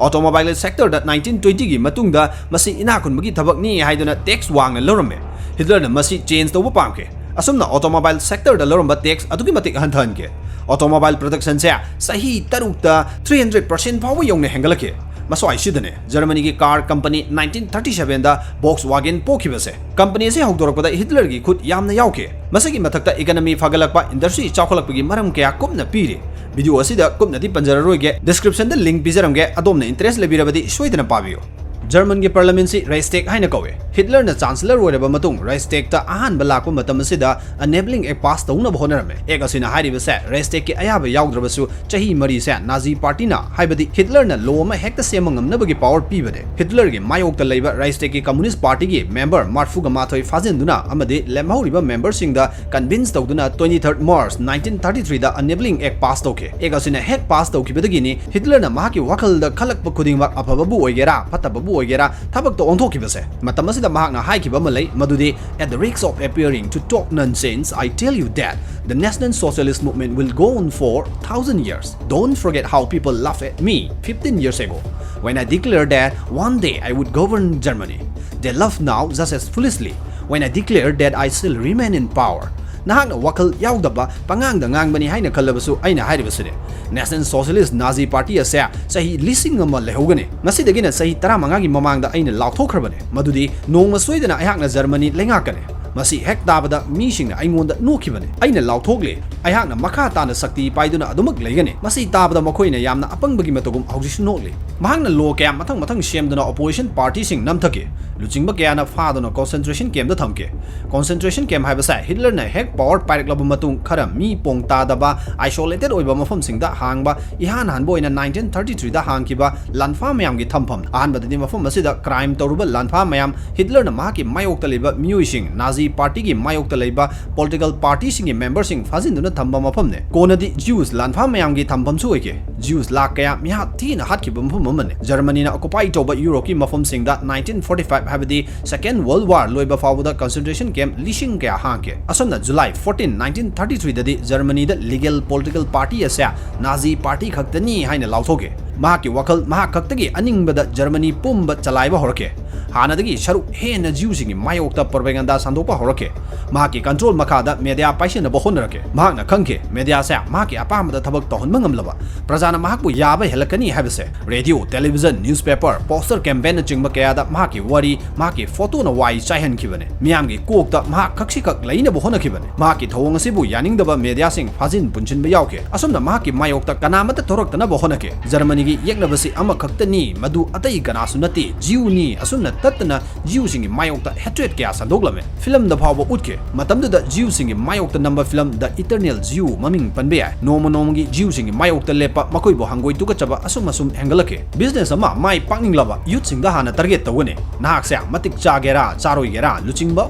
ꯑꯣꯇꯣꯃꯣꯕꯥꯏꯜ ꯁꯦꯛꯇꯔꯗ ꯅꯥꯏꯟꯇꯤꯟ ꯇ꯭ꯋꯦꯟꯇꯤꯒꯤ ꯃꯇꯨꯡꯗ ꯃꯁꯤ ꯏꯅꯥꯛ ꯈꯨꯟꯕꯒꯤ ꯊꯕꯛꯅꯤ ꯍꯥꯏꯗꯨꯅ ꯇꯦꯛꯁ ꯋꯥꯡꯅ ꯂꯧꯔꯝꯃꯤ꯫ ꯍꯤꯠꯂꯔꯅ ꯃꯁꯤ ꯆꯦꯟꯖ ꯇꯧꯕ ꯄꯥꯝꯈꯤ꯫ ꯑꯁꯨꯝꯅ ꯑꯣꯇꯣꯃꯣꯕꯥꯏꯜ ꯁꯦꯛꯇꯔꯗ ꯂꯧꯔꯝꯕ ꯇꯦꯛꯁ ꯑꯗꯨꯛꯀꯤ ꯃꯇꯤꯛ ꯍꯟꯊꯍꯟꯈꯤ꯫ ꯑꯣꯇꯣꯃꯣꯕꯥꯏꯜ ꯄ꯭ꯔꯗꯛꯁꯟꯁꯦ ꯆꯍꯤ ꯇꯔꯨꯛꯇ ꯊ꯭ꯔꯤ ꯍꯟꯗ꯭ꯔꯦꯠ ꯄꯥꯔꯁꯦꯟ ꯐꯥꯎꯕ ꯌꯧꯅ ꯍꯦꯟꯒꯠꯂꯛꯈꯤ꯫ ꯃꯁ꯭ꯋꯥꯏꯁꯤꯗꯅꯦ ꯖꯔꯃꯅꯤꯒꯤ ꯀꯥꯔ ꯀꯝꯄꯅꯤ ꯅꯥꯏꯟꯇꯤꯟ ꯊꯥꯔꯇꯤ ꯁꯚꯦꯟꯗ ꯚꯣꯛꯁ ꯋꯥꯒꯦꯟ ꯄꯣꯛꯈꯤꯕꯁꯦ꯫ ꯀꯝꯄꯅꯤ ꯑꯁꯤ ꯍꯧꯗꯣꯔꯛꯄꯗ ꯍꯤꯠꯂꯔꯒꯤ ꯈꯨꯠ ꯌꯥꯝꯅ ꯌꯥꯎꯈꯤ꯫ ꯃꯁꯤꯒꯤ ꯃꯊꯛꯇ ꯏꯀꯅꯃꯤ ꯐꯒꯠꯂꯛꯄ, ꯏꯟꯗꯁꯇ꯭ꯔꯤ ꯆꯥꯎꯈꯠꯂꯛꯄꯒꯤ ꯃꯔꯝ ꯀꯌꯥ ꯀꯨꯞꯅ ꯄꯤꯔꯤ꯫ ꯚꯤꯗꯤꯑꯣ ꯑꯁꯤꯗ ꯀꯨꯞꯅꯗꯤ ꯄꯟꯖꯔꯔꯣꯏꯒꯦ, ꯗꯤꯁꯀ꯭ꯔꯤꯞꯁꯟꯗ ꯂꯤꯡꯛ ꯄꯤꯖꯔꯝꯒꯦ, ꯑꯗꯣꯝꯅ ꯏꯟꯇꯔꯦꯁ ꯂꯩꯕꯤꯔꯕꯗꯤ ꯁꯣꯏꯗꯅ ꯄꯥꯕꯤꯌꯨ꯫ ꯖꯔꯃꯟꯒꯤ ꯄꯥꯔꯂꯤꯌꯥꯃꯦꯟꯠꯁꯤ ꯔꯥꯏꯁꯇꯦꯒ ꯍꯥꯏꯅ ꯀꯧꯏ꯫ ꯍꯤꯠꯂꯔꯅ ꯆꯥꯟꯁꯦꯂꯔ ꯑꯣꯏꯔꯕ ꯃꯇꯨꯡ ꯔꯥꯏꯁꯇꯦꯒꯇ ꯑꯍꯥꯟꯕ ꯂꯥꯛꯄ ꯃꯇꯝ ꯑꯁꯤꯗ ꯑꯅꯦꯕꯂꯤꯡ ꯑꯦꯛ ꯄꯥꯁ ꯇꯧꯅꯕ ꯍꯣꯠꯅꯔꯝꯃꯤ꯫ ꯑꯦꯛ ꯑꯁꯤꯅ ꯍꯥꯏꯔꯤꯕꯁꯦ ꯔꯥꯏꯁꯇꯦꯒꯀꯤ ꯑꯌꯥꯕ ꯌꯥꯎꯗ꯭ꯔꯕꯁꯨ ꯆꯍꯤ ꯃꯔꯤꯁꯦ ꯅꯥꯖꯤ ꯄꯥꯔꯇꯤꯅ, ꯍꯥꯏꯕꯗꯤ ꯍꯤꯠꯂꯔꯅ ꯂꯣ ꯑꯃ ꯍꯦꯛꯇ ꯁꯦꯝꯕ ꯉꯝꯅꯕꯒꯤ ꯄꯥꯋꯔ ꯄꯤꯕꯅꯦ꯫ ꯍꯤꯠꯂꯔꯒꯤ ꯃꯥꯌꯣꯛꯇ ꯂꯩꯕ ꯔꯥꯏꯁꯇꯦꯒꯀꯤ ꯀꯝꯃꯨꯅꯤꯁ꯭ꯠ ꯄꯥꯔꯇꯤꯒꯤ ꯃꯦꯝꯕꯔ ꯃꯔꯐꯨꯒ ꯃꯥꯊꯣꯏ ꯐꯥꯖꯤꯟꯗꯨꯅ ꯑꯃꯗꯤ ꯂꯦꯝꯍꯧꯔꯤꯕ ꯃꯦꯝꯕꯔꯁꯤꯡꯗ ꯀꯟꯚꯤꯟꯁ ꯇꯧꯗꯨꯅ ꯇ꯭ꯋꯦꯟꯇꯤ ꯊꯥꯔꯠ ꯃꯥꯔꯆ ꯅꯥꯏꯟꯇꯤꯟ ꯊꯥꯔꯇꯤ ꯊ꯭ꯔꯤꯗ ꯑꯅꯦꯕꯂꯤꯡ ꯑꯦꯛ ꯄꯥꯁ ꯇꯧꯈꯤ꯫ ꯑꯦꯛ ꯑꯁꯤꯅ ꯍꯦꯛ ꯄꯥꯁ ꯇꯧꯈꯤꯕꯗꯒꯤꯅꯤ ꯍꯤꯠꯂꯔꯅ ꯃꯍꯥꯛꯀꯤ ꯋꯥꯈꯜꯗ ꯈꯜꯂꯛꯄ ꯈꯨꯗꯤꯡꯃꯛ, ꯑꯐꯕꯕꯨ ꯑꯣꯏꯒꯦꯔꯥ ꯐꯠꯇꯕꯕꯨ ꯑꯣꯏꯒꯦꯔꯥ, ꯊꯕꯛꯇ ꯑꯣꯟꯊꯣꯛꯈꯤꯕꯁꯦ꯫ ꯃꯇꯝ ꯑꯁꯤꯗ ꯃꯍꯥꯛꯅ ꯍꯥꯏꯈꯤꯕ ꯑꯃ ꯂꯩ, ꯃꯗꯨꯗꯤ, "At the risk of appearing to talk nonsense, I tell you that the National Socialist movement will go on for thousand years. Don't forget how people laughed at me fifteen years ago when I declared that one day I would govern Germany. They laugh now just as foolishly when I declare that I shall remain in power." ꯅꯍꯥꯛꯅ ꯋꯥꯈꯜ ꯌꯥꯎꯗꯕ ꯄꯉꯥꯡꯗ ꯉꯥꯡꯕꯅꯤ ꯍꯥꯏꯅ ꯈꯜꯂꯕꯁꯨ ꯑꯩꯅ ꯍꯥꯏꯔꯤꯕꯁꯤꯅꯤ꯫ National ꯁꯣꯁꯤꯌꯦꯂꯤꯁ꯭ꯠ Nazi party ꯑꯁꯦ ꯆꯍꯤ ꯂꯤꯁꯤꯡ ꯑꯃ ꯂꯩꯍꯧꯒꯅꯤ꯫ ꯉꯁꯤꯗꯒꯤꯅ ꯆꯍꯤ ꯇꯔꯥꯃꯉꯥꯒꯤ ꯃꯃꯥꯡꯗ ꯑꯩꯅ ꯂꯥꯎꯊꯣꯛꯈ꯭ꯔꯕꯅꯤ ꯃꯗꯨꯗꯤ ꯅꯣꯡꯃ ꯁꯣꯏꯗꯅ ꯑꯩꯍꯥꯛꯅ ꯖꯔꯃꯅꯤ ꯂꯩꯉꯥꯛꯀꯅꯤ꯫ ꯃꯁꯤ ꯍꯦꯛ ꯇꯥꯕꯗ ꯃꯤꯁꯤꯡꯅ ꯑꯩꯉꯣꯟꯗ ꯅꯣꯛꯈꯤꯕꯅꯤ꯫ ꯑꯩꯅ ꯂꯥꯎꯊꯣꯛꯂꯤ, "ꯑꯩꯍꯥꯛꯅ ꯃꯈꯥ ꯇꯥꯅ ꯁꯛꯇꯤ ꯄꯥꯏꯗꯨꯅ ꯑꯗꯨꯃꯛ ꯂꯩꯒꯅꯤ꯫" ꯃꯁꯤ ꯇꯥꯕꯗ ꯃꯈꯣꯏꯅ ꯌꯥꯝꯅ ꯑꯄꯪꯕꯒꯤ ꯃꯇꯧꯒꯨꯝ ꯍꯧꯖꯤꯛꯁꯨ ꯅꯣꯛꯂꯤ꯫ ꯃꯍꯥꯛꯅ ꯂꯣ ꯀꯌꯥ ꯃꯊꯪ ꯃꯊꯪ ꯁꯦꯝꯗꯨꯅ ꯑꯣꯄꯣꯖꯤꯁꯟ ꯄꯥꯔꯇꯤꯁꯤꯡ ꯅꯝꯊꯈꯤ꯫ ꯂꯨꯆꯤꯡꯕ ꯀꯌꯥꯅ ꯐꯥꯗꯨꯅ ꯀꯣꯟꯁꯦꯟꯇ꯭ꯔꯦꯁꯟ ꯀꯦꯝꯗ ꯊꯝꯈꯤ꯫ ꯀꯣꯟꯁꯦꯟꯇ꯭ꯔꯦꯁꯟ ꯀꯦꯝ ꯍꯥꯏꯕꯁꯦ ꯍꯤꯠꯂꯔꯅ ꯍꯦꯛ ꯄꯥꯋꯔ ꯄꯥꯏꯔꯛꯂꯕ ꯃꯇꯨꯡ ꯈꯔ ꯃꯤ ꯄꯣꯡ ꯇꯥꯗꯕ, ꯑꯥꯏꯁꯣꯂꯦꯇꯦꯗ ꯑꯣꯏꯕ ꯃꯐꯝꯁꯤꯡꯗ ꯍꯥꯡꯕ ꯏꯍꯥꯟ ꯍꯥꯟꯕ ꯑꯣꯏꯅ ꯅꯥꯏꯟꯇꯤꯟ ꯊꯥꯔꯇꯤ ꯊ꯭ꯔꯤꯗ ꯍꯥꯡꯈꯤꯕ ꯂꯥꯟꯐꯥ ꯃꯌꯥꯝꯒꯤ ꯊꯝꯐꯝ꯫ ꯑꯍꯥꯟꯕꯗꯗꯤ ꯃꯐꯝ ꯑꯁꯤꯗ ꯀ꯭ꯔꯥꯏꯝ ꯇꯧꯔꯨꯕ ꯂꯥꯟꯐꯥ ꯃꯌꯥꯝ, ꯍꯤꯠꯂꯔꯅ ꯃꯍꯥꯛꯀꯤ ꯃꯥꯌꯣꯛꯇ ꯂꯩꯕ ꯃꯤꯑꯣꯏꯁꯤꯡ, ꯅꯥꯖꯤ ꯄꯥꯔꯇꯤꯒꯤ ꯃꯥꯌꯣꯛꯇ ꯂꯩꯕ ꯄꯣꯂꯤꯇꯤꯀꯦꯜ ꯄꯥꯔꯇꯤꯁꯤꯡꯒꯤ ꯃꯦꯝꯕꯔꯁꯤꯡ ꯐꯥꯖꯤꯟꯗꯨꯅ ꯊꯝꯕ ꯃꯐꯝꯅꯦ꯫ ꯀꯣꯟꯅꯗꯤ Jews ꯂꯥꯟꯐꯥ ꯃꯌꯥꯝꯒꯤ ꯊꯝꯐꯝꯁꯨ ꯑꯣꯏꯈꯤ꯫ Jews ꯂꯥꯈ ꯀꯌꯥ ꯃꯤꯍꯥꯠ ꯊꯤꯅ ꯍꯥꯠꯈꯤꯕ ꯃꯐꯝ ꯑꯃꯅꯤ꯫ ꯖꯔꯃꯅꯤꯅ occupy ꯇꯧꯕ ꯌꯨꯔꯣꯞꯀꯤ ꯃꯐꯝꯁꯤꯡꯗ nineteen forty five, ꯍꯥꯏꯕꯗꯤ Second World War ꯂꯣꯏꯕ ꯐꯥꯎꯕꯗ concentration camp ꯂꯤꯁꯤꯡ ꯀꯌꯥ ꯍꯥꯡꯈꯤ꯫ ꯑꯁꯨꯝꯅ July fourteen, nineteen thirty three ꯗꯗꯤ ꯖꯔꯃꯅꯤꯗ legal political party ꯑꯁꯦ Nazi party ꯈꯛꯇꯅꯤ ꯍꯥꯏꯅ ꯂꯥꯎꯊꯣꯛꯈꯤ꯫ ꯃꯍꯥꯛꯀꯤ ꯋꯥꯈꯜ ꯃꯍꯥꯛ ꯈꯛꯇꯒꯤ ꯑꯅꯤꯡꯕꯗ ꯖꯔꯃꯅꯤ ꯄꯨꯝꯕ ꯆꯂꯥꯏꯕ ꯍꯧꯔꯛꯈꯤ꯫ ꯍꯥꯟꯅꯗꯒꯤ ꯁꯔꯨꯛ ꯍꯦꯟꯅ Jewꯁꯤꯡꯒꯤ ꯃꯥꯌꯣꯛꯇ propaganda ꯁꯟꯗꯣꯛꯄ ꯍꯧꯔꯛꯈꯤ꯫ ꯃꯍꯥꯛꯀꯤ control ꯃꯈꯥꯗ media ꯄꯥꯏꯁꯤꯟꯅꯕ ꯍꯣꯠꯅꯔꯛꯈꯤ꯫ ꯃꯍꯥꯛꯅ ꯈꯪꯈꯤ, mediaꯁꯦ ꯃꯍꯥꯛꯀꯤ ꯑꯄꯥꯝꯕꯗ ꯊꯕꯛ ꯇꯧꯍꯟꯕ ꯉꯝꯂꯕ, ꯄ꯭ꯔꯖꯥꯅ ꯃꯍꯥꯛꯄꯨ ꯌꯥꯕ ꯍꯦꯜꯂꯛꯀꯅꯤ ꯍꯥꯏꯕꯁꯦ꯫ Radio, television, newspaper, poster campaignꯅꯆꯤꯡꯕ ꯀꯌꯥꯗ ꯃꯍꯥꯛꯀꯤ ꯋꯥꯔꯤ, ꯃꯍꯥꯛꯀꯤ photoꯅ ꯋꯥꯏ ꯆꯥꯏꯍꯟꯈꯤꯕꯅꯤ꯫ ꯃꯤꯌꯥꯝꯒꯤ ꯀꯣꯛꯇ ꯃꯍꯥꯛ ꯈꯛꯁꯤꯈꯛ ꯂꯩꯅꯕ ꯍꯣꯠꯅꯈꯤꯕꯅꯤ꯫ ꯃꯍꯥꯛꯀꯤ ꯊꯧꯑꯣꯡ ꯑꯁꯤꯕꯨ ꯌꯥꯅꯤꯡꯗꯕ mediaꯁꯤꯡ ꯐꯥꯖꯤꯟ ꯄꯨꯟꯁꯤꯟꯕ ꯌꯥꯎꯈꯤ꯫ ꯑꯁꯨꯝꯅ ꯃꯍꯥꯛꯀꯤ ꯃꯥꯌꯣꯛꯇ ꯀꯅꯥꯃꯠꯇ ꯊꯣꯔꯛꯇꯅꯕ ꯍꯣꯠꯅꯈꯤ꯫ ꯖꯔꯃꯅꯤꯒꯤ ꯌꯦꯛꯅꯕꯁꯤ ꯑꯃꯈꯛꯇꯅꯤ, ꯃꯗꯨ ꯑꯇꯩ ꯀꯅꯥꯁꯨ ꯅꯠꯇꯦ, Jewꯅꯤ꯫ ꯑꯁꯨꯝꯅ ꯇꯠꯇꯅ Jewꯁꯤꯡꯒꯤ ꯃꯥꯌꯣꯛꯇ hatred ꯀꯌꯥ ꯁꯟꯗꯣꯛꯂꯝꯃꯤ꯫ Filmꯗ ꯐꯥꯎꯕ ꯎꯠꯈꯤ꯫ ꯃꯇꯝꯗꯨꯗ Jewꯁꯤꯡꯒꯤ ꯃꯥꯌꯣꯛꯇ ꯅꯝꯕ film The Eternal Jew ꯃꯃꯤꯡ ꯄꯟꯕ ꯌꯥꯏ꯫ ꯅꯣꯡꯃ ꯅꯣꯡꯃꯒꯤ Jewꯁꯤꯡꯒꯤ ꯃꯥꯌꯣꯛꯇ ꯂꯦꯞꯄ, ꯃꯈꯣꯏꯕꯨ ꯍꯪꯒꯣꯏ ꯇꯨꯀꯠꯆꯕ ꯑꯁꯨꯝ ꯑꯁꯨꯝ ꯍꯦꯟꯒꯠꯂꯛꯈꯤ꯫ Business ꯑꯃ ꯃꯥꯏ ꯄꯥꯛꯅꯤꯡꯂꯕ youthꯁꯤꯡꯗ ꯍꯥꯟꯅ target ꯇꯧꯒꯅꯤ꯫ ꯅꯍꯥꯛꯁꯦ ꯃꯇꯤꯛ ꯆꯥꯒꯦꯔꯥ, ꯆꯥꯔꯣꯏꯒꯦꯔꯥ, ꯂꯨꯆꯤꯡꯕ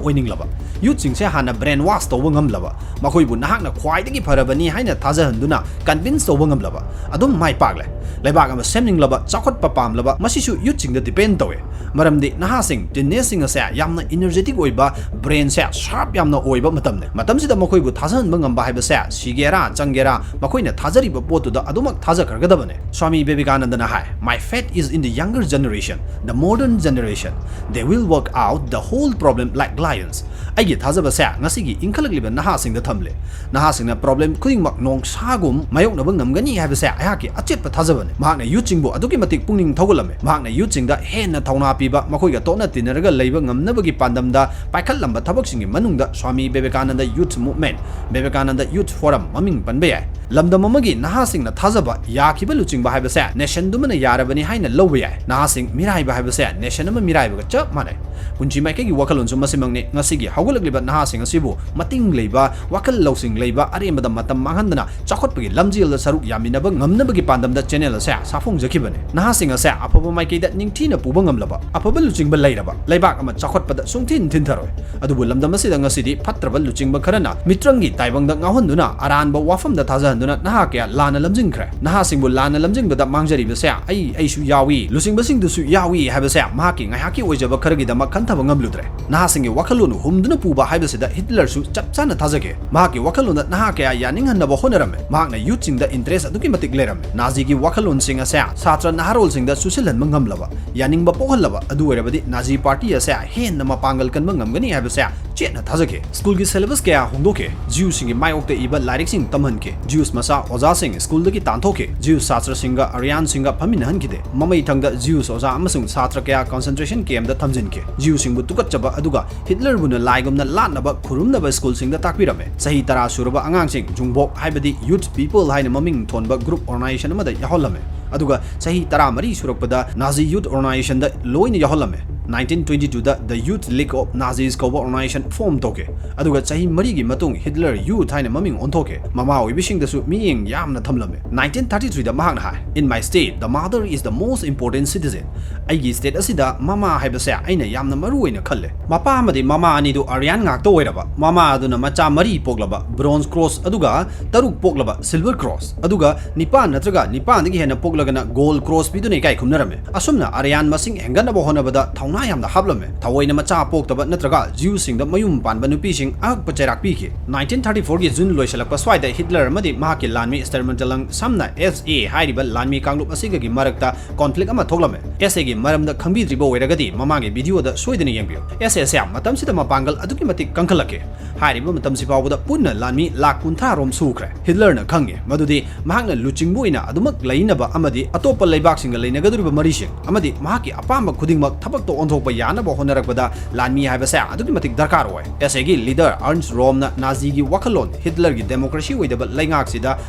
ꯑꯣꯏꯅꯤꯡꯂꯕ youthꯁꯤꯡꯁꯦ ꯍꯥꯟꯅ brainwash ꯇꯧꯕ ꯉꯝꯂꯕ, ꯃꯈꯣꯏꯕꯨ ꯅꯍꯥꯛꯅ ꯈ꯭ꯋꯥꯏꯗꯒꯤ ꯐꯔꯕꯅꯤ ꯍꯥꯏꯅ ꯊꯥꯖꯍꯟꯗꯨꯅ convince ꯇꯧꯕ ꯉꯝꯂꯕ, ꯑꯗꯨꯝ ꯃꯥꯏ ꯄꯥꯛꯂꯦ꯫ ꯂꯩꯕꯥꯛ ꯑꯃ ꯁꯦꯝꯅꯤꯡꯂꯕ, ꯆꯥꯎꯈꯠꯄ ꯄꯥꯝꯂꯕ, ꯃꯁꯤꯁꯨ youthꯁꯤꯡꯗ depend ꯇꯧꯋꯦ꯫ ꯃꯔꯝꯗꯤ ꯅꯍꯥꯁꯤꯡ, teenageꯁꯤꯡ ꯑꯁꯦ ꯌꯥꯝꯅ energetic ꯑꯣꯏꯕ, brainꯁꯦ sharp ꯌꯥꯝꯅ ꯑꯣꯏꯕ ꯃꯇꯝꯅꯦ꯫ ꯃꯇꯝꯁꯤꯗ ꯃꯈꯣꯏꯕꯨ ꯊꯥꯖꯍꯟꯕ ꯉꯝꯕ ꯍꯥꯏꯕꯁꯦ, ꯁꯤꯒꯦꯔꯥ ꯆꯪꯒꯦꯔꯥ, ꯃꯈꯣꯏꯅ ꯊꯥꯖꯔꯤꯕ ꯄꯣꯠꯇꯨꯗ ꯑꯗꯨꯃꯛ ꯊꯥꯖꯈ꯭ꯔꯒꯗꯕꯅꯦ꯫ ꯁ꯭ꯋꯥꯃꯤ ꯕꯤꯕꯦꯀꯥꯅꯟꯗꯅ ꯍꯥꯏ, "My faith is in the younger generation, the modern generation. They will work out the whole problem like lions." ꯑꯩꯒꯤ ꯊꯥꯖꯕꯁꯦ ꯉꯁꯤꯒꯤ ꯏꯟꯈꯠꯂꯛꯂꯤꯕ ꯅꯍꯥꯁꯤꯡꯗ ꯊꯝꯂꯦ꯫ ꯅꯍꯥꯁꯤꯡꯅ problem ꯈꯨꯗꯤꯡꯃꯛ ꯅꯣꯡꯁꯥꯒꯨꯝ ꯃꯥꯌꯣꯛꯅꯕ ꯉꯝꯒꯅꯤ ꯍꯥꯏꯕꯁꯦ ꯑꯩꯍꯥꯛꯀꯤ ꯑꯆꯦꯠꯄ ꯊꯥꯖꯕꯅꯤ꯫ ꯃꯍꯥꯛꯅ youthꯁꯤꯡꯕꯨ ꯑꯗꯨꯛꯀꯤ ꯃꯇꯤꯛ ꯄꯨꯛꯅꯤꯡ ꯊꯧꯒꯠꯂꯝꯃꯤ꯫ ꯃꯍꯥꯛꯅ youthꯁꯤꯡꯗ ꯍꯦꯟꯅ ꯊꯧꯅꯥ ꯄꯤꯕ, ꯃꯈꯣꯏꯒ ꯇꯣꯠꯅ ꯇꯤꯟꯅꯔꯒ ꯂꯩꯕ ꯉꯝꯅꯕꯒꯤ ꯄꯥꯟꯗꯝꯗ ꯄꯥꯏꯈꯠꯂꯝꯕ ꯊꯕꯛꯁꯤꯡꯒꯤ ꯃꯅꯨꯡꯗ Swami Vivekananda Youth Movement, Vivekananda Youth Forum ꯃꯃꯤꯡ ꯄꯟꯕ ꯌꯥꯏ꯫ ꯂꯝꯗꯝ ꯑꯃꯒꯤ ꯅꯍꯥꯁꯤꯡꯅ ꯊꯥꯖꯕ, ꯌꯥꯈꯤꯕ ꯂꯨꯆꯤꯡꯕ ꯍꯥꯏꯕꯁꯦ nationꯗꯨꯃꯅ ꯌꯥꯔꯕꯅꯤ ꯍꯥꯏꯅ ꯂꯧꯕ ꯌꯥꯏ꯫ ꯅꯍꯥꯁꯤꯡ ꯃꯤꯔꯥꯏꯕ ꯍꯥꯏꯕꯁꯦ nation ꯑꯃ ꯃꯤꯔꯥꯏꯕꯒ ꯆꯞ ꯃꯥꯟꯅꯩ꯫ ꯄꯨꯟꯁꯤ ꯃꯥꯏꯀꯩꯒꯤ ꯋꯥꯈꯜꯂꯣꯟꯁꯨ ꯃꯁꯤꯃꯛꯅꯤ꯫ ꯉꯁꯤꯒꯤ ꯍꯧꯒꯠꯂꯛꯂꯤꯕ ꯅꯍꯥꯁꯤꯡ ꯑꯁꯤꯕꯨ ꯃꯇꯤꯡ ꯂꯩꯕ, ꯋꯥꯈꯜ ꯂꯧꯁꯤꯡ ꯂꯩꯕ, ꯑꯔꯦꯝꯕꯗ ꯃꯇꯝ ꯃꯥꯡꯍꯟꯗꯅ ꯆꯥꯎꯈꯠꯄꯒꯤ ꯂꯝꯖꯦꯜꯗ ꯁꯔꯨꯛ ꯌꯥꯃꯤꯟꯅꯕ ꯉꯝꯅꯕꯒꯤ ꯄꯥꯟꯗꯝꯗ ꯆꯦꯅꯦꯜ ꯑꯁꯦ ꯁꯥꯐꯣꯡꯖꯈꯤꯕꯅꯤ꯫ ꯅꯍꯥꯁꯤꯡ ꯑꯁꯦ ꯑꯐꯕ ꯃꯥꯏꯀꯩꯗ ꯅꯤꯡꯊꯤꯅ ꯄꯨꯕ ꯉꯝꯂꯕ, ꯑꯐꯕ ꯂꯨꯆꯤꯡꯕ ꯂꯩꯔꯕ ꯂꯩꯕꯥꯛ ꯑꯃ ꯆꯥꯎꯈꯠꯄꯗ ꯁꯨꯡꯊꯤꯟ ꯊꯤꯟꯊꯔꯣꯏ꯫ ꯑꯗꯨꯕꯨ ꯂꯝꯗꯝ ꯑꯁꯤꯗ ꯉꯁꯤꯗꯤ ꯐꯠꯇ꯭ꯔꯕ ꯂꯨꯆꯤꯡꯕ ꯈꯔꯅ ꯃꯤꯇ꯭ꯔꯪꯒꯤ ꯇꯥꯏꯕꯪꯗ ꯉꯥꯎꯍꯟꯗꯨꯅ ꯑꯔꯥꯟꯕ ꯋꯥꯐꯝꯗ ꯊꯥꯖꯍꯟꯗꯨꯅ ꯅꯍꯥ ꯀꯌꯥ ꯂꯥꯟꯅ ꯂꯝꯖꯤꯡꯈ꯭ꯔꯦ꯫ ꯅꯍꯥꯁꯤꯡꯕꯨ ꯂꯥꯟꯅ ꯂꯝꯖꯤꯡꯕꯗ ꯃꯥꯡꯖꯔꯤꯕꯁꯦ ꯑꯩ, ꯑꯩꯁꯨ ꯌꯥꯎꯏ, ꯂꯨꯆꯤꯡꯕꯁꯤꯡꯗꯨꯁꯨ ꯌꯥꯎꯏ ꯍꯥꯏꯕꯁꯦ ꯃꯍꯥꯛꯀꯤ ꯉꯥꯏꯍꯥꯛꯀꯤ ꯑꯣꯏꯖꯕ ꯈꯔꯒꯤꯗꯃꯛ ꯈꯟꯊꯕ ꯉꯝꯂꯨꯗ꯭ꯔꯦ꯫ ꯅꯍꯥꯁꯤꯡꯒꯤ ꯋꯥꯈꯜꯂꯣꯟ ꯍꯨꯝꯗꯨꯅ ꯄꯨꯕ ꯍꯥꯏꯕꯁꯤꯗ ꯍꯤꯠꯂꯔꯁꯨ ꯆꯞ ꯆꯥꯅ ꯊꯥꯖꯈꯤ꯫ ꯃꯍꯥꯛꯀꯤ ꯋꯥꯈꯜꯂꯣꯟꯗ ꯅꯍꯥ ꯀꯌꯥ ꯌꯥꯅꯤꯡꯍꯟꯅꯕ ꯍꯣꯠꯅꯔꯝꯃꯤ꯫ ꯃꯍꯥꯛꯅ ꯌꯨꯠꯁꯤꯡꯗ ꯏꯟꯇꯔꯦꯁ ꯑꯗꯨꯛꯀꯤ ꯃꯇꯤꯛ ꯂꯩꯔꯝꯃꯤ꯫ ꯅꯥꯖꯤꯒꯤ ꯋꯥꯈꯜꯂꯣꯟꯁꯤꯡ ꯑꯁꯦ ꯁꯥꯇ꯭ꯔ ꯅꯍꯥꯔꯣꯜꯁꯤꯡꯗ ꯆꯨꯁꯤꯜꯍꯟꯕ ꯉꯝꯂꯕ, ꯌꯥꯅꯤꯡꯕ ꯄꯣꯛꯍꯜꯂꯕ ꯑꯗꯨ ꯑꯣꯏꯔꯕꯗꯤ ꯅꯥꯖꯤ ꯄꯥꯔꯇꯤ ꯑꯁꯦ ꯍꯦꯟꯅ ꯃꯄꯥꯡꯒꯜ ꯀꯟꯕ ꯉꯝꯒꯅꯤ ꯍꯥꯏꯕꯁꯦ ꯆꯦꯠꯅ ꯊꯥꯖꯈꯤ꯫ ꯁ꯭ꯀꯨꯜꯒꯤ ꯁꯦꯂꯦꯕꯁ ꯀꯌꯥ ꯍꯣꯡꯗꯣꯛꯈꯤ꯫ ꯖ꯭ꯌꯨꯁꯁꯤꯡꯒꯤ ꯃꯥꯌꯣꯛꯇ ꯏꯕ ꯂꯥꯏꯔꯤꯛꯁꯤꯡ ꯇꯝꯍꯟꯈꯤ꯫ ꯖ꯭ꯌꯨꯁ ꯃꯆꯥ ꯑꯣꯖꯥꯁꯤꯡ ꯁ꯭ꯀꯨꯜꯗꯒꯤ ꯇꯥꯟꯊꯣꯛꯈꯤ꯫ ꯖ꯭ꯌꯨꯁ ꯁꯥꯇ꯭ꯔꯁꯤꯡꯒ ꯑꯔꯤꯌꯥꯟꯁꯤꯡꯒ ꯐꯝꯃꯤꯟꯅꯍꯟꯈꯤꯗꯦ꯫ ꯃꯃꯩ ꯊꯪꯗ ꯖ꯭ꯌꯨꯁ ꯑꯣꯖꯥ ꯑꯃꯁꯨꯡ ꯁꯥꯇ꯭ꯔ ꯀꯌꯥ ꯀꯟꯁꯦꯟꯇ꯭ꯔꯦꯁꯟ ꯀꯦꯝꯗ ꯊꯝꯖꯤꯟꯈꯤ꯫ ꯖ꯭ꯌꯨꯁꯁꯤꯡꯕꯨ ꯇꯨꯀꯠꯆꯕ ꯑꯗꯨꯒ ꯍꯤꯠꯂꯔꯕꯨꯅ ꯂꯥꯏꯒꯨꯝꯅ ꯂꯥꯠꯅꯕ ꯈꯨꯔꯨꯝꯅꯕ ꯁ꯭ꯀꯨꯜꯁꯤꯡꯗ ꯇꯥꯛꯄꯤꯔꯝꯃꯤ꯫ ꯆꯍꯤ ꯇꯔꯥ ꯁꯨꯔꯕ ꯑꯉꯥꯡꯁꯤꯡ ꯖꯨꯡꯕꯣꯛ ꯍꯥꯏꯕꯗꯤ ꯌꯨꯠ ꯄꯤꯄꯜ ꯍꯥꯏꯅ ꯃꯃꯤꯡ ꯊꯣꯟꯕ ꯒ꯭ꯔꯨꯞ ꯑꯣꯔꯒꯅꯥꯏꯖꯦꯁꯟ ꯑꯃꯗ ꯌꯥꯎꯍꯜꯂꯝꯃꯤ꯫ ꯑꯗꯨꯒ ꯆꯍꯤ ꯇꯔꯥꯃꯔꯤ ꯁꯨꯔꯛꯄꯗ ꯅꯥꯖꯤ ꯌꯨꯠ ꯑꯣꯔꯒꯅꯥꯏꯖꯦꯁꯟꯗ ꯂꯣꯏꯅ ꯌꯥꯎꯍꯜꯂꯝꯃꯤ꯫ Nineteen twenty twoꯗ The Youth League of Nazis ꯀꯧꯕ ꯑꯣꯔꯒꯅꯥꯏꯖꯦꯁꯟ ꯐꯣꯔꯝ ꯇꯧꯈꯤ꯫ ꯑꯗꯨꯒ ꯆꯍꯤ ꯃꯔꯤꯒꯤ ꯃꯇꯨꯡ ꯍꯤꯠꯂꯔ ꯌꯨꯠ ꯍꯥꯏꯅ ꯃꯃꯤꯡ ꯑꯣꯟꯊꯣꯛꯈꯤ꯫ ꯃꯃꯥ ꯑꯣꯏꯕꯤꯁꯤꯡꯗꯁꯨ ꯃꯤꯠꯌꯦꯡ ꯌꯥꯝꯅ ꯊꯝꯂꯝꯃꯤ꯫ Nineteen thirty threeꯗ ꯃꯍꯥꯛꯅ ꯍꯥꯏ, "In my state, the mother is the most important citizen." ꯑꯩꯒꯤ ꯁ꯭ꯇꯦꯠ ꯑꯁꯤꯗ ꯃꯃꯥ ꯍꯥꯏꯕꯁꯦ ꯑꯩꯅ ꯌꯥꯝꯅ ꯃꯔꯨ ꯑꯣꯏꯅ ꯈꯜꯂꯦ꯫ ꯃꯄꯥ ꯑꯃꯗꯤ ꯃꯃꯥ ꯑꯅꯤꯗꯨ ꯑꯔꯤꯌꯥꯟ ꯉꯥꯛꯇ ꯑꯣꯏꯔꯕ, ꯃꯃꯥ ꯑꯗꯨꯅ ꯃꯆꯥ ꯃꯔꯤ ꯄꯣꯛꯂꯕ, ꯕ꯭ꯔꯣꯟꯖ ꯀ꯭ꯔꯣꯁ, ꯑꯗꯨꯒ ꯇꯔꯨꯛ ꯄꯣꯛꯂꯕ, ꯁꯤꯜꯚꯔ ꯀ꯭ꯔꯣꯁ, ꯑꯗꯨꯒ ꯅꯤꯄꯥꯟ ꯅꯠꯇ꯭ꯔꯒ ꯅꯤꯄꯥꯟꯗꯒꯤ ꯍꯦꯟꯅ ꯄꯣꯛꯂꯒꯅ ꯒꯣꯜ ꯀ꯭ꯔꯣꯁ ꯄꯤꯗꯨꯅ ꯏꯀꯥꯏ ꯈꯨꯝꯅꯔꯝꯃꯤ꯫ ꯑꯁꯨꯝꯅ ꯑꯔꯤꯌꯥꯟ ꯃꯁꯤꯡ ꯍꯦꯟꯒꯠꯅꯕ ꯍꯣꯠꯅꯕꯗ ꯊꯧꯅꯥ ꯌꯥꯝꯅ ꯍꯥꯞꯂꯝꯃꯤ꯫ ꯊꯑꯣꯏꯅ ꯃꯆꯥ ꯄꯣꯛꯇꯕ ꯅꯠꯇ꯭ꯔꯒ ꯖ꯭ꯌꯨꯁꯤꯡꯗ ꯃꯌꯨꯝ ꯄꯥꯟꯕ ꯅꯨꯄꯤꯁꯤꯡ ꯑꯉꯛꯄ ꯆꯩꯔꯥꯛ ꯄꯤꯈꯤ꯫ Nineteen thirty fourꯒꯤ ꯖꯨꯟ ꯂꯣꯏꯁꯤꯜꯂꯛꯄ ꯁ꯭ꯋꯥꯏꯗ ꯍꯤꯠꯂꯔ ꯑꯃꯗꯤ ꯃꯍꯥꯛꯀꯤ ꯂꯥꯟꯃꯤ ꯁ꯭ꯇꯔꯃꯟꯇꯦꯂꯪ ꯁꯝꯅ ꯑꯦꯁ ꯑꯦ ꯍꯥꯏꯔꯤꯕ ꯂꯥꯟꯃꯤ ꯀꯥꯡꯂꯨꯞ ꯑꯁꯤꯒꯒꯤ ꯃꯔꯛꯇ ꯀꯣꯟꯐ꯭ꯂꯤꯛ ꯑꯃ ꯊꯣꯛꯂꯝꯃꯤ꯫ ꯑꯦꯁ ꯑꯦꯒꯤ ꯃꯔꯝꯗ ꯈꯪꯕꯤꯗ꯭ꯔꯤꯕ ꯑꯣꯏꯔꯒꯗꯤ ꯃꯃꯥꯡꯒꯤ ꯚꯤꯗꯤꯑꯣꯗ ꯁꯣꯏꯗꯅ ꯌꯦꯡꯕꯤꯌꯨ꯫ ꯑꯦꯁ ꯑꯦꯁꯦ ꯃꯇꯝꯁꯤꯗ ꯃꯄꯥꯡꯒꯜ ꯑꯗꯨꯛꯀꯤ ꯃꯇꯤꯛ ꯀꯟꯈꯠꯂꯛꯈꯤ꯫ ꯍꯥꯏꯔꯤꯕ ꯃꯇꯝꯁꯤ ꯐꯥꯎꯕꯗ ꯄꯨꯟꯅ ꯂꯥꯟꯃꯤ ꯂꯥꯈ ꯀꯨꯟꯊ꯭ꯔꯥ ꯔꯣꯝ ꯁꯨꯈ꯭ꯔꯦ꯫ ꯍꯤꯠꯂꯔꯅ ꯈꯪꯉꯤ ꯃꯗꯨꯗꯤ ꯃꯍꯥꯛꯅ ꯂꯨꯆꯤꯡꯕ ꯑꯣꯏꯅ ꯑꯗꯨꯃꯛ ꯂꯩꯅꯕ ꯑꯃꯗꯤ ꯑꯇꯣꯞꯄ ꯂꯩꯕꯥꯛꯁꯤꯡꯒ ꯂꯩꯅꯒꯗꯧꯔꯤꯕ ꯃꯔꯤꯁꯤꯡ ꯑꯃꯗꯤ ꯃꯍꯥꯛꯀꯤ ꯑꯄꯥꯝꯕ ꯈꯨꯗꯤꯡꯃꯛ ꯊꯕꯛꯇ ꯑꯣꯟꯊꯣꯛꯄ ꯌꯥꯅꯕ ꯍꯣꯠꯅꯔꯛꯄꯗ ꯂꯥꯟꯃꯤ ꯍꯥꯏꯕꯁꯦ ꯑꯗꯨꯛꯀꯤ ꯃꯇꯤꯛ ꯗꯔꯀꯥꯔ ꯑꯣꯏ꯫ ꯑꯦꯁ ꯑꯦꯒꯤ ꯂꯤꯗꯔ ꯑꯔꯟꯁ ꯔꯣꯝꯅ ꯅꯥꯖꯤꯒꯤ ꯋꯥꯈꯜꯂꯣꯟ ꯍꯤꯠꯂꯔꯒꯤ ꯗꯦꯃꯣꯀ꯭ꯔꯦꯁꯤ ꯑꯣꯏꯗꯕ ꯂꯩꯉꯥꯛꯁꯤꯗ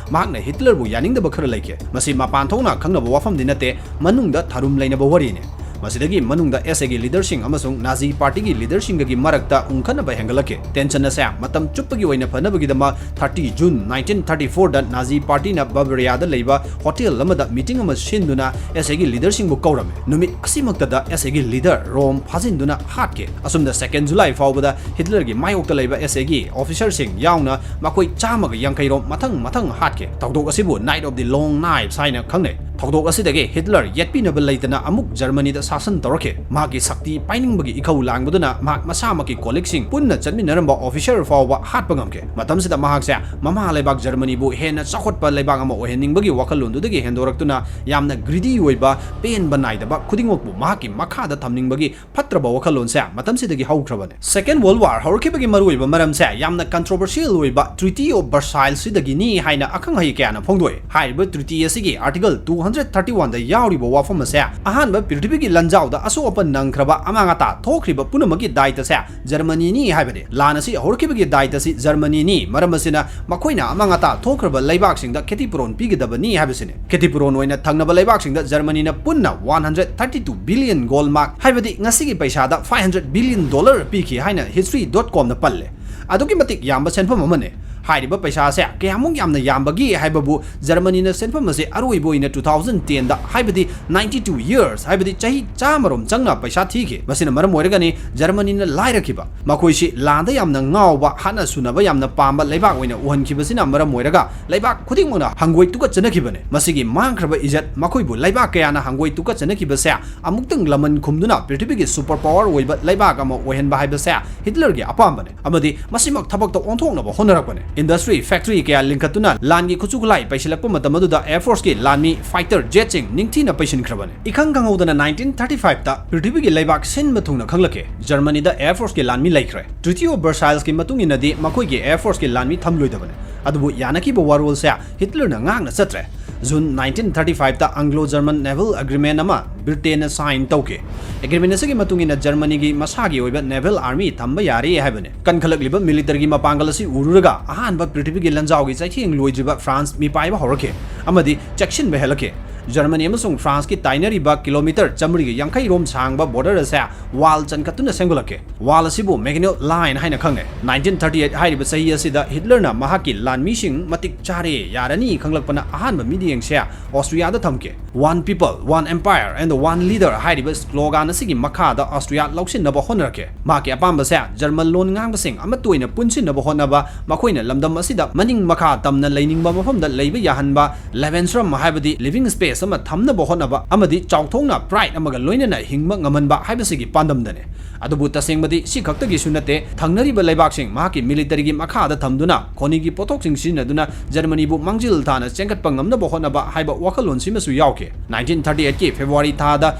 ꯃꯍꯥꯛꯅ ꯍꯤꯠꯂꯔꯕꯨ ꯌꯥꯅꯤꯡꯗꯕ ꯈꯔ ꯂꯩꯈꯤ꯫ ꯃꯁꯤ ꯃꯄꯥꯟ ꯊꯣꯛꯅ ꯈꯪꯅꯕ ꯋꯥꯐꯝꯗꯤ ꯅꯠꯇꯦ, ꯃꯅꯨꯡꯗ ꯊꯥꯔꯨꯝ ꯂꯩꯅꯕ ꯋꯥꯔꯤꯅꯤ꯫ ꯃꯁꯤꯗꯒꯤ ꯃꯅꯨꯡꯗ S A ꯒꯤ leaderꯁꯤꯡ ꯑꯃꯁꯨꯡ Nazi partyꯒꯤ leaderꯁꯤꯡꯒꯒꯤ ꯃꯔꯛꯇ ꯎꯪꯈꯠꯅꯕ ꯍꯦꯟꯒꯠꯂꯛꯈꯤ꯫ Tension ꯑꯁꯦ ꯃꯇꯝ ꯆꯨꯞꯄꯒꯤ ꯑꯣꯏꯅ ꯐꯅꯕꯒꯤꯗꯃꯛ thirty June nineteen thirty-fourꯗ Nazi partyꯅ Bavariaꯗ ꯂꯩꯕ hotel ꯑꯃꯗ meeting ꯑꯃ ꯁꯤꯟꯗꯨꯅ S A ꯒꯤ leaderꯁꯤꯡꯕꯨ ꯀꯧꯔꯝꯃꯤ꯫ ꯅꯨꯃꯤꯠ ꯑꯁꯤꯃꯛꯇꯗ S A ꯒꯤ leader Röhm ꯐꯥꯖꯤꯟꯗꯨꯅ ꯍꯥꯠꯈꯤ꯫ ꯑꯁꯨꯝꯅ second July ꯐꯥꯎꯕꯗ ꯍꯤꯠꯂꯔꯒꯤ ꯃꯥꯌꯣꯛꯇ ꯂꯩꯕ S A ꯒꯤ officerꯁꯤꯡ ꯌꯥꯎꯅ ꯃꯈꯣꯏ ꯆꯥꯝꯃꯒ ꯌꯥꯡꯈꯩ ꯔꯣꯝ ꯃꯊꯪ ꯃꯊꯪ ꯍꯥꯠꯈꯤ꯫ ꯊꯧꯗꯣꯛ ꯑꯁꯤꯕꯨ Night of the Long Knives ꯍꯥꯏꯅ ꯈꯪꯅꯩ꯫ ꯊꯧꯗꯣꯛ ꯑꯁꯤꯗꯒꯤ ꯍꯤꯠꯂꯔ ꯌꯦꯠꯄꯤꯅꯕ ꯂꯩꯇꯅ ꯑꯃꯨꯛ ꯖꯔꯃꯅꯤꯗ ꯁꯥꯁꯟ ꯇꯧꯔꯛꯈꯤ꯫ ꯃꯍꯥꯛꯀꯤ ꯁꯛꯇꯤ ꯄꯥꯏꯅꯤꯡꯕꯒꯤ ꯏꯈꯧ ꯂꯥꯡꯕꯗꯨꯅ ꯃꯍꯥꯛ ꯃꯁꯥꯃꯛꯀꯤ colleagueꯁꯤꯡ, ꯄꯨꯟꯅ ꯆꯠꯃꯤꯟꯅꯔꯝꯕ officer ꯐꯥꯎꯕ ꯍꯥꯠꯄ ꯉꯝꯈꯤ꯫ ꯃꯇꯝꯁꯤꯗ ꯃꯍꯥꯛꯁꯦ ꯃꯃꯥ ꯂꯩꯕꯥꯛ ꯖꯔꯃꯅꯤꯕꯨ ꯍꯦꯟꯅ ꯆꯥꯎꯈꯠꯄ ꯂꯩꯕꯥꯛ ꯑꯃ ꯑꯣꯏꯍꯟꯅꯤꯡꯕꯒꯤ ꯋꯥꯈꯜꯂꯣꯟꯗꯨꯗꯒꯤ ꯍꯦꯟꯗꯣꯔꯛꯇꯨꯅ ꯌꯥꯝꯅ greedy ꯑꯣꯏꯕ, ꯄꯦꯟꯕ ꯅꯥꯏꯗꯕ ꯈꯨꯗꯤꯡꯃꯛꯄꯨ ꯃꯍꯥꯛꯀꯤ ꯃꯈꯥꯗ ꯊꯝꯅꯤꯡꯕꯒꯤ ꯐꯠꯇ꯭ꯔꯕ ꯋꯥꯈꯜꯂꯣꯟꯁꯦ ꯃꯇꯝꯁꯤꯗꯒꯤ ꯍꯧꯈ꯭ꯔꯕꯅꯤ꯫ Second World War ꯍꯧꯔꯛꯈꯤꯕꯒꯤ ꯃꯔꯨꯑꯣꯏꯕ ꯃꯔꯝꯁꯦ ꯌꯥꯝꯅ controversial ꯑꯣꯏꯕ Treaty of Versailles ꯁꯤꯗꯒꯤꯅꯤ ꯍꯥꯏꯅ ꯑꯈꯪ ꯑꯍꯩ ꯀꯌꯥꯅ ꯐꯣꯡꯗꯣꯛꯏ꯫ ꯍꯥꯏꯔꯤꯕ treaty ꯑꯁꯤꯒꯤ article two hundred thirty-oneꯗ ꯌꯥꯎꯔꯤꯕ ꯋꯥꯐꯝ ꯑꯁꯦ ꯑꯍꯥꯟꯕ ꯄ꯭ꯔꯤꯊꯤꯕꯤꯒꯤ ꯂꯥꯟꯖꯥꯎꯗ ꯑꯁꯣꯛ ꯑꯄꯟ ꯅꯪꯈ꯭ꯔꯕ ꯑꯃꯥꯡ ꯑꯇꯥ ꯊꯣꯛꯈ꯭ꯔꯤꯕ ꯄꯨꯝꯅꯃꯛꯀꯤ ꯗꯥꯏꯇꯁꯦ ꯖꯔꯃꯅꯤꯅꯤ ꯍꯥꯏꯕꯅꯤ꯫ ꯂꯥꯟ ꯑꯁꯤ ꯍꯧꯔꯛꯈꯤꯕꯒꯤ ꯗꯥꯏꯇꯁꯤ ꯖꯔꯃꯅꯤꯅꯤ, ꯃꯔꯝ ꯑꯁꯤꯅ ꯃꯈꯣꯏꯅ ꯑꯃꯥꯡ ꯑꯇꯥ ꯊꯣꯛꯈ꯭ꯔꯕ ꯂꯩꯕꯥꯛꯁꯤꯡꯗ ꯈꯦꯇꯤꯄꯨꯔꯣꯟ ꯄꯤꯒꯗꯕꯅꯤ ꯍꯥꯏꯕꯁꯤꯅꯤ꯫ ꯈꯦꯇꯤꯄꯨꯔꯣꯟ ꯑꯣꯏꯅ ꯊꯪꯅꯕ ꯂꯩꯕꯥꯛꯁꯤꯡꯗ ꯖꯔꯃꯅꯤꯅ ꯄꯨꯟꯅ one hundred thirty-two billion Goldmark, ꯍꯥꯏꯕꯗꯤ ꯉꯁꯤꯒꯤ ꯄꯩꯁꯥꯗ five hundred billion dollar ꯄꯤꯈꯤ ꯍꯥꯏꯅ history dot comꯅ ꯄꯜꯂꯦ꯫ ꯑꯗꯨꯛꯀꯤ ꯃꯇꯤꯛ ꯌꯥꯝꯕ ꯁꯦꯟꯐꯝ ꯑꯃꯅꯤ꯫ ꯍꯥꯏꯔꯤꯕ ꯄꯩꯁꯥ ꯑꯁꯦ ꯀꯌꯥꯃꯨꯛ ꯌꯥꯝꯅ ꯌꯥꯝꯕꯒꯦ ꯍꯥꯏꯕꯕꯨ ꯖꯔꯃꯅꯤꯅ ꯁꯦꯟꯐꯝ ꯑꯁꯦ ꯑꯔꯣꯏꯕ ꯑꯣꯏꯅ two thousand tenꯗ, ꯍꯥꯏꯕꯗꯤ ninety-two years, ꯍꯥꯏꯕꯗꯤ ꯆꯍꯤ ꯆꯥꯝꯃꯔꯣꯝ ꯆꯪꯅ ꯄꯩꯁꯥ ꯊꯤꯈꯤ꯫ ꯃꯁꯤꯅ ꯃꯔꯝ ꯑꯣꯏꯔꯒꯅꯤ ꯖꯔꯃꯅꯤꯅ ꯂꯥꯏꯔꯈꯤꯕ, ꯃꯈꯣꯏꯁꯤ ꯂꯥꯟꯗ ꯌꯥꯝꯅ ꯉꯥꯎꯕ, ꯍꯥꯠꯅ ꯁꯨꯅꯕ ꯌꯥꯝꯅ ꯄꯥꯝꯕ ꯂꯩꯕꯥꯛ ꯑꯣꯏꯅ ꯎꯍꯟꯈꯤꯕꯁꯤꯅ ꯃꯔꯝ ꯑꯣꯏꯔꯒ ꯂꯩꯕꯥꯛ ꯈꯨꯗꯤꯡꯃꯛꯅ ꯍꯪꯒꯣꯏ ꯇꯨꯀꯠꯆꯅꯈꯤꯕꯅꯤ꯫ ꯃꯁꯤꯒꯤ ꯃꯥꯡꯈ꯭ꯔꯕ ꯏꯖꯠ, ꯃꯈꯣꯏꯕꯨ ꯂꯩꯕꯥꯛ ꯀꯌꯥꯅ ꯍꯪꯒꯣꯏ ꯇꯨꯀꯠꯆꯅꯈꯤꯕꯁꯦ ꯑꯃꯨꯛꯇꯪ ꯂꯃꯟ ꯈꯨꯝꯗꯨꯅ ꯄ꯭ꯔꯤꯊꯤꯕꯤꯒꯤ super power ꯑꯣꯏꯕ ꯂꯩꯕꯥꯛ ꯑꯃ ꯑꯣꯏꯍꯟꯕ ꯍꯥꯏꯕꯁꯦ ꯍꯤꯠꯂꯔꯒꯤ ꯑꯄꯥꯝꯕꯅꯤ꯫ ꯑꯃꯗꯤ ꯃꯁꯤꯃꯛ ꯊꯕꯛꯇ ꯑꯣꯟꯊꯣꯛꯅꯕ ꯍꯣꯠꯅꯔꯛꯄꯅꯤ꯫ Industry, factory ꯀꯌꯥ ꯂꯤꯡꯈꯠꯇꯨꯅ ꯂꯥꯟꯒꯤ ꯈꯨꯠꯁꯨ ꯈꯨꯠꯂꯥꯏ ꯄꯩꯁꯤꯜꯂꯛꯄ ꯃꯇꯝ ꯑꯗꯨꯗ Air Forceꯀꯤ ꯂꯥꯟꯃꯤ fighter jetꯁꯤꯡ ꯅꯤꯡꯊꯤꯅ ꯄꯩꯁꯤꯟꯈ꯭ꯔꯕꯅꯤ꯫ ꯏꯈꯪ ꯈꯪꯍꯧꯗꯅ nineteen thirty-fiveꯇ ꯄ꯭ꯔꯤꯊꯤꯕꯤꯒꯤ ꯂꯩꯕꯥꯛ ꯁꯤꯟꯕ ꯊꯨꯡꯅ ꯈꯪꯂꯛꯈꯤ, ꯖꯔꯃꯅꯤꯗ Air Forceꯀꯤ ꯂꯥꯟꯃꯤ ꯂꯩꯈ꯭ꯔꯦ꯫ Treaty of Versaillesꯀꯤ ꯃꯇꯨꯡ ꯏꯟꯅꯗꯤ ꯃꯈꯣꯏꯒꯤ Air Forceꯀꯤ ꯂꯥꯟꯃꯤ ꯊꯝꯂꯣꯏꯗꯕꯅꯤ꯫ ꯑꯗꯨꯕꯨ ꯌꯥꯅꯈꯤꯕ ꯋꯥꯔꯣꯜꯁꯦ ꯍꯤꯠꯂꯔꯅ ꯉꯥꯛꯅ ꯆꯠꯇ꯭ꯔꯦ꯫ June nineteen thirty-fiveꯇ Anglo-German Naval Agreement ꯑꯃ ꯕ꯭ꯔꯤꯇꯦꯟꯅ sign ꯇꯧꯈꯤ꯫ Agreement ꯑꯁꯤꯒꯤ ꯃꯇꯨꯡ ꯏꯟꯅ ꯖꯔꯃꯅꯤꯒꯤ ꯃꯁꯥꯒꯤ ꯑꯣꯏꯕ naval army ꯊꯝꯕ ꯌꯥꯔꯦ ꯍꯥꯏꯕꯅꯤ꯫ ꯀꯟꯈꯠꯂꯛꯂꯤꯕ militaryꯒꯤ ꯃꯄꯥꯡꯒꯜ ꯑꯁꯤ ꯎꯔꯨꯔꯒ ꯑꯍꯥꯟꯕ ꯄ꯭ꯔꯤꯊꯤꯕꯤꯒꯤ ꯂꯥꯟꯖꯥꯎꯒꯤ ꯆꯩꯊꯦꯡ ꯂꯣꯏꯗ꯭ꯔꯤꯕ France ꯃꯤꯄꯥꯏꯕ ꯍꯧꯔꯛꯈꯤ ꯑꯃꯗꯤ ꯆꯦꯛꯁꯤꯟꯕ ꯍꯦꯜꯂꯛꯈꯤ꯫ ꯖꯔꯃꯅꯤ ꯑꯃꯁꯨꯡ ꯐ꯭ꯔꯥꯟꯁꯀꯤ ꯇꯥꯏꯅꯔꯤꯕ ꯀꯤꯂꯣꯃꯤꯇꯔ ꯆꯥꯃꯔꯤꯒ ꯌꯥꯡꯈꯩ ꯔꯣꯝ ꯁꯥꯡꯕ ꯕꯣꯔꯗꯔ ꯑꯁꯦ ꯋꯥꯜ ꯆꯟꯈꯠꯇꯨꯅ ꯁꯦꯝꯒꯠꯂꯛꯈꯤ꯫ ꯋꯥꯜ ꯑꯁꯤꯕꯨ ꯃꯦꯒꯅꯦꯜ ꯂꯥꯏꯟ ꯍꯥꯏꯅ ꯈꯪꯅꯩ꯫ ꯅꯥꯏꯟꯇꯤꯟ ꯊꯥꯔꯇꯤ ꯑꯩꯠ ꯍꯥꯏꯔꯤꯕ ꯆꯍꯤ ꯑꯁꯤꯗ ꯍꯤꯠꯂꯔꯅ ꯃꯍꯥꯛꯀꯤ ꯂꯥꯟꯃꯤꯁꯤꯡ ꯃꯇꯤꯛ ꯆꯥꯔꯦ, ꯌꯥꯔꯅꯤ ꯈꯪꯂꯛꯄꯅ ꯑꯍꯥꯟꯕ ꯃꯤꯠꯌꯦꯡꯁꯦ ꯑꯣꯁꯇ꯭ꯔꯤꯌꯥꯗ ꯊꯝꯈꯤ꯫ "One people, one empire and one leader" ꯍꯥꯏꯔꯤꯕ ꯁ꯭ꯂꯣꯒꯥꯟ ꯑꯁꯤꯒꯤ ꯃꯈꯥꯗ ꯑꯣꯁꯇ꯭ꯔꯤꯌꯥ ꯂꯧꯁꯤꯟꯅꯕ ꯍꯣꯠꯅꯔꯛꯈꯤ꯫ ꯃꯍꯥꯛꯀꯤ ꯑꯄꯥꯝꯕꯁꯦ ꯖꯔꯃꯟ ꯂꯣꯟ ꯉꯥꯡꯕꯁꯤꯡ ꯑꯃꯠꯇ ꯑꯣꯏꯅ ꯄꯨꯟꯁꯤꯟꯅꯕ ꯍꯣꯠꯅꯕ, ꯃꯈꯣꯏꯅ ꯂꯝꯗꯝ ꯑꯁꯤꯗ ꯃꯅꯤꯡ ꯃꯈꯥ ꯇꯝꯅ ꯂꯩꯅꯤꯡꯕ ꯃꯐꯝꯗ ꯂꯩꯕ ꯌꯥꯍꯟꯕ, ꯂꯦꯕꯦꯟꯁꯔꯝ ꯍꯥꯏꯕꯗꯤ ꯂꯤꯚꯤꯡ ꯁ꯭ꯄꯦꯁ ꯑꯃ ꯊꯝꯅꯕ ꯍꯣꯠꯅꯕ ꯑꯃꯗꯤ ꯆꯥꯎꯊꯣꯛꯅ ꯄ꯭ꯔꯥꯏꯗ ꯑꯃꯒ ꯂꯣꯏꯅꯅ ꯍꯤꯡꯕ ꯉꯝꯍꯟꯕ ꯍꯥꯏꯕꯁꯤꯒꯤ ꯄꯥꯟꯗꯝꯗꯅꯤ꯫ ꯑꯗꯨꯕꯨ ꯇꯁꯦꯡꯕꯗꯤ ꯁꯤ ꯈꯛꯇꯒꯤꯁꯨ ꯅꯠꯇꯦ꯫ ꯊꯪꯅꯔꯤꯕ ꯂꯩꯕꯥꯛꯁꯤꯡ ꯃꯍꯥꯛꯀꯤ ꯃꯤꯂꯤꯇꯔꯤꯒꯤ ꯃꯈꯥꯗ ꯊꯝꯗꯨꯅ ꯈꯣꯅꯤꯒꯤ ꯄꯣꯠꯊꯣꯛꯁꯤꯡ ꯁꯤꯖꯤꯟꯅꯗꯨꯅ ꯖꯔꯃꯅꯤꯕꯨ ꯃꯥꯡꯖꯤꯜ ꯊꯥꯅ ꯆꯦꯟꯒꯠꯄ ꯉꯝꯅꯕ ꯍꯣꯠꯅꯕ ꯍꯥꯏꯕ ꯋꯥꯈꯜꯂꯣꯟꯁꯤꯃꯁꯨ ꯌꯥꯎꯈꯤ꯫ ꯅꯥꯏꯟꯇꯤꯟ ꯊꯥꯔꯇꯤ ꯑꯩꯠꯀꯤ ꯐꯦꯕ꯭ꯔꯨꯋꯥꯔꯤ ꯊꯥꯗ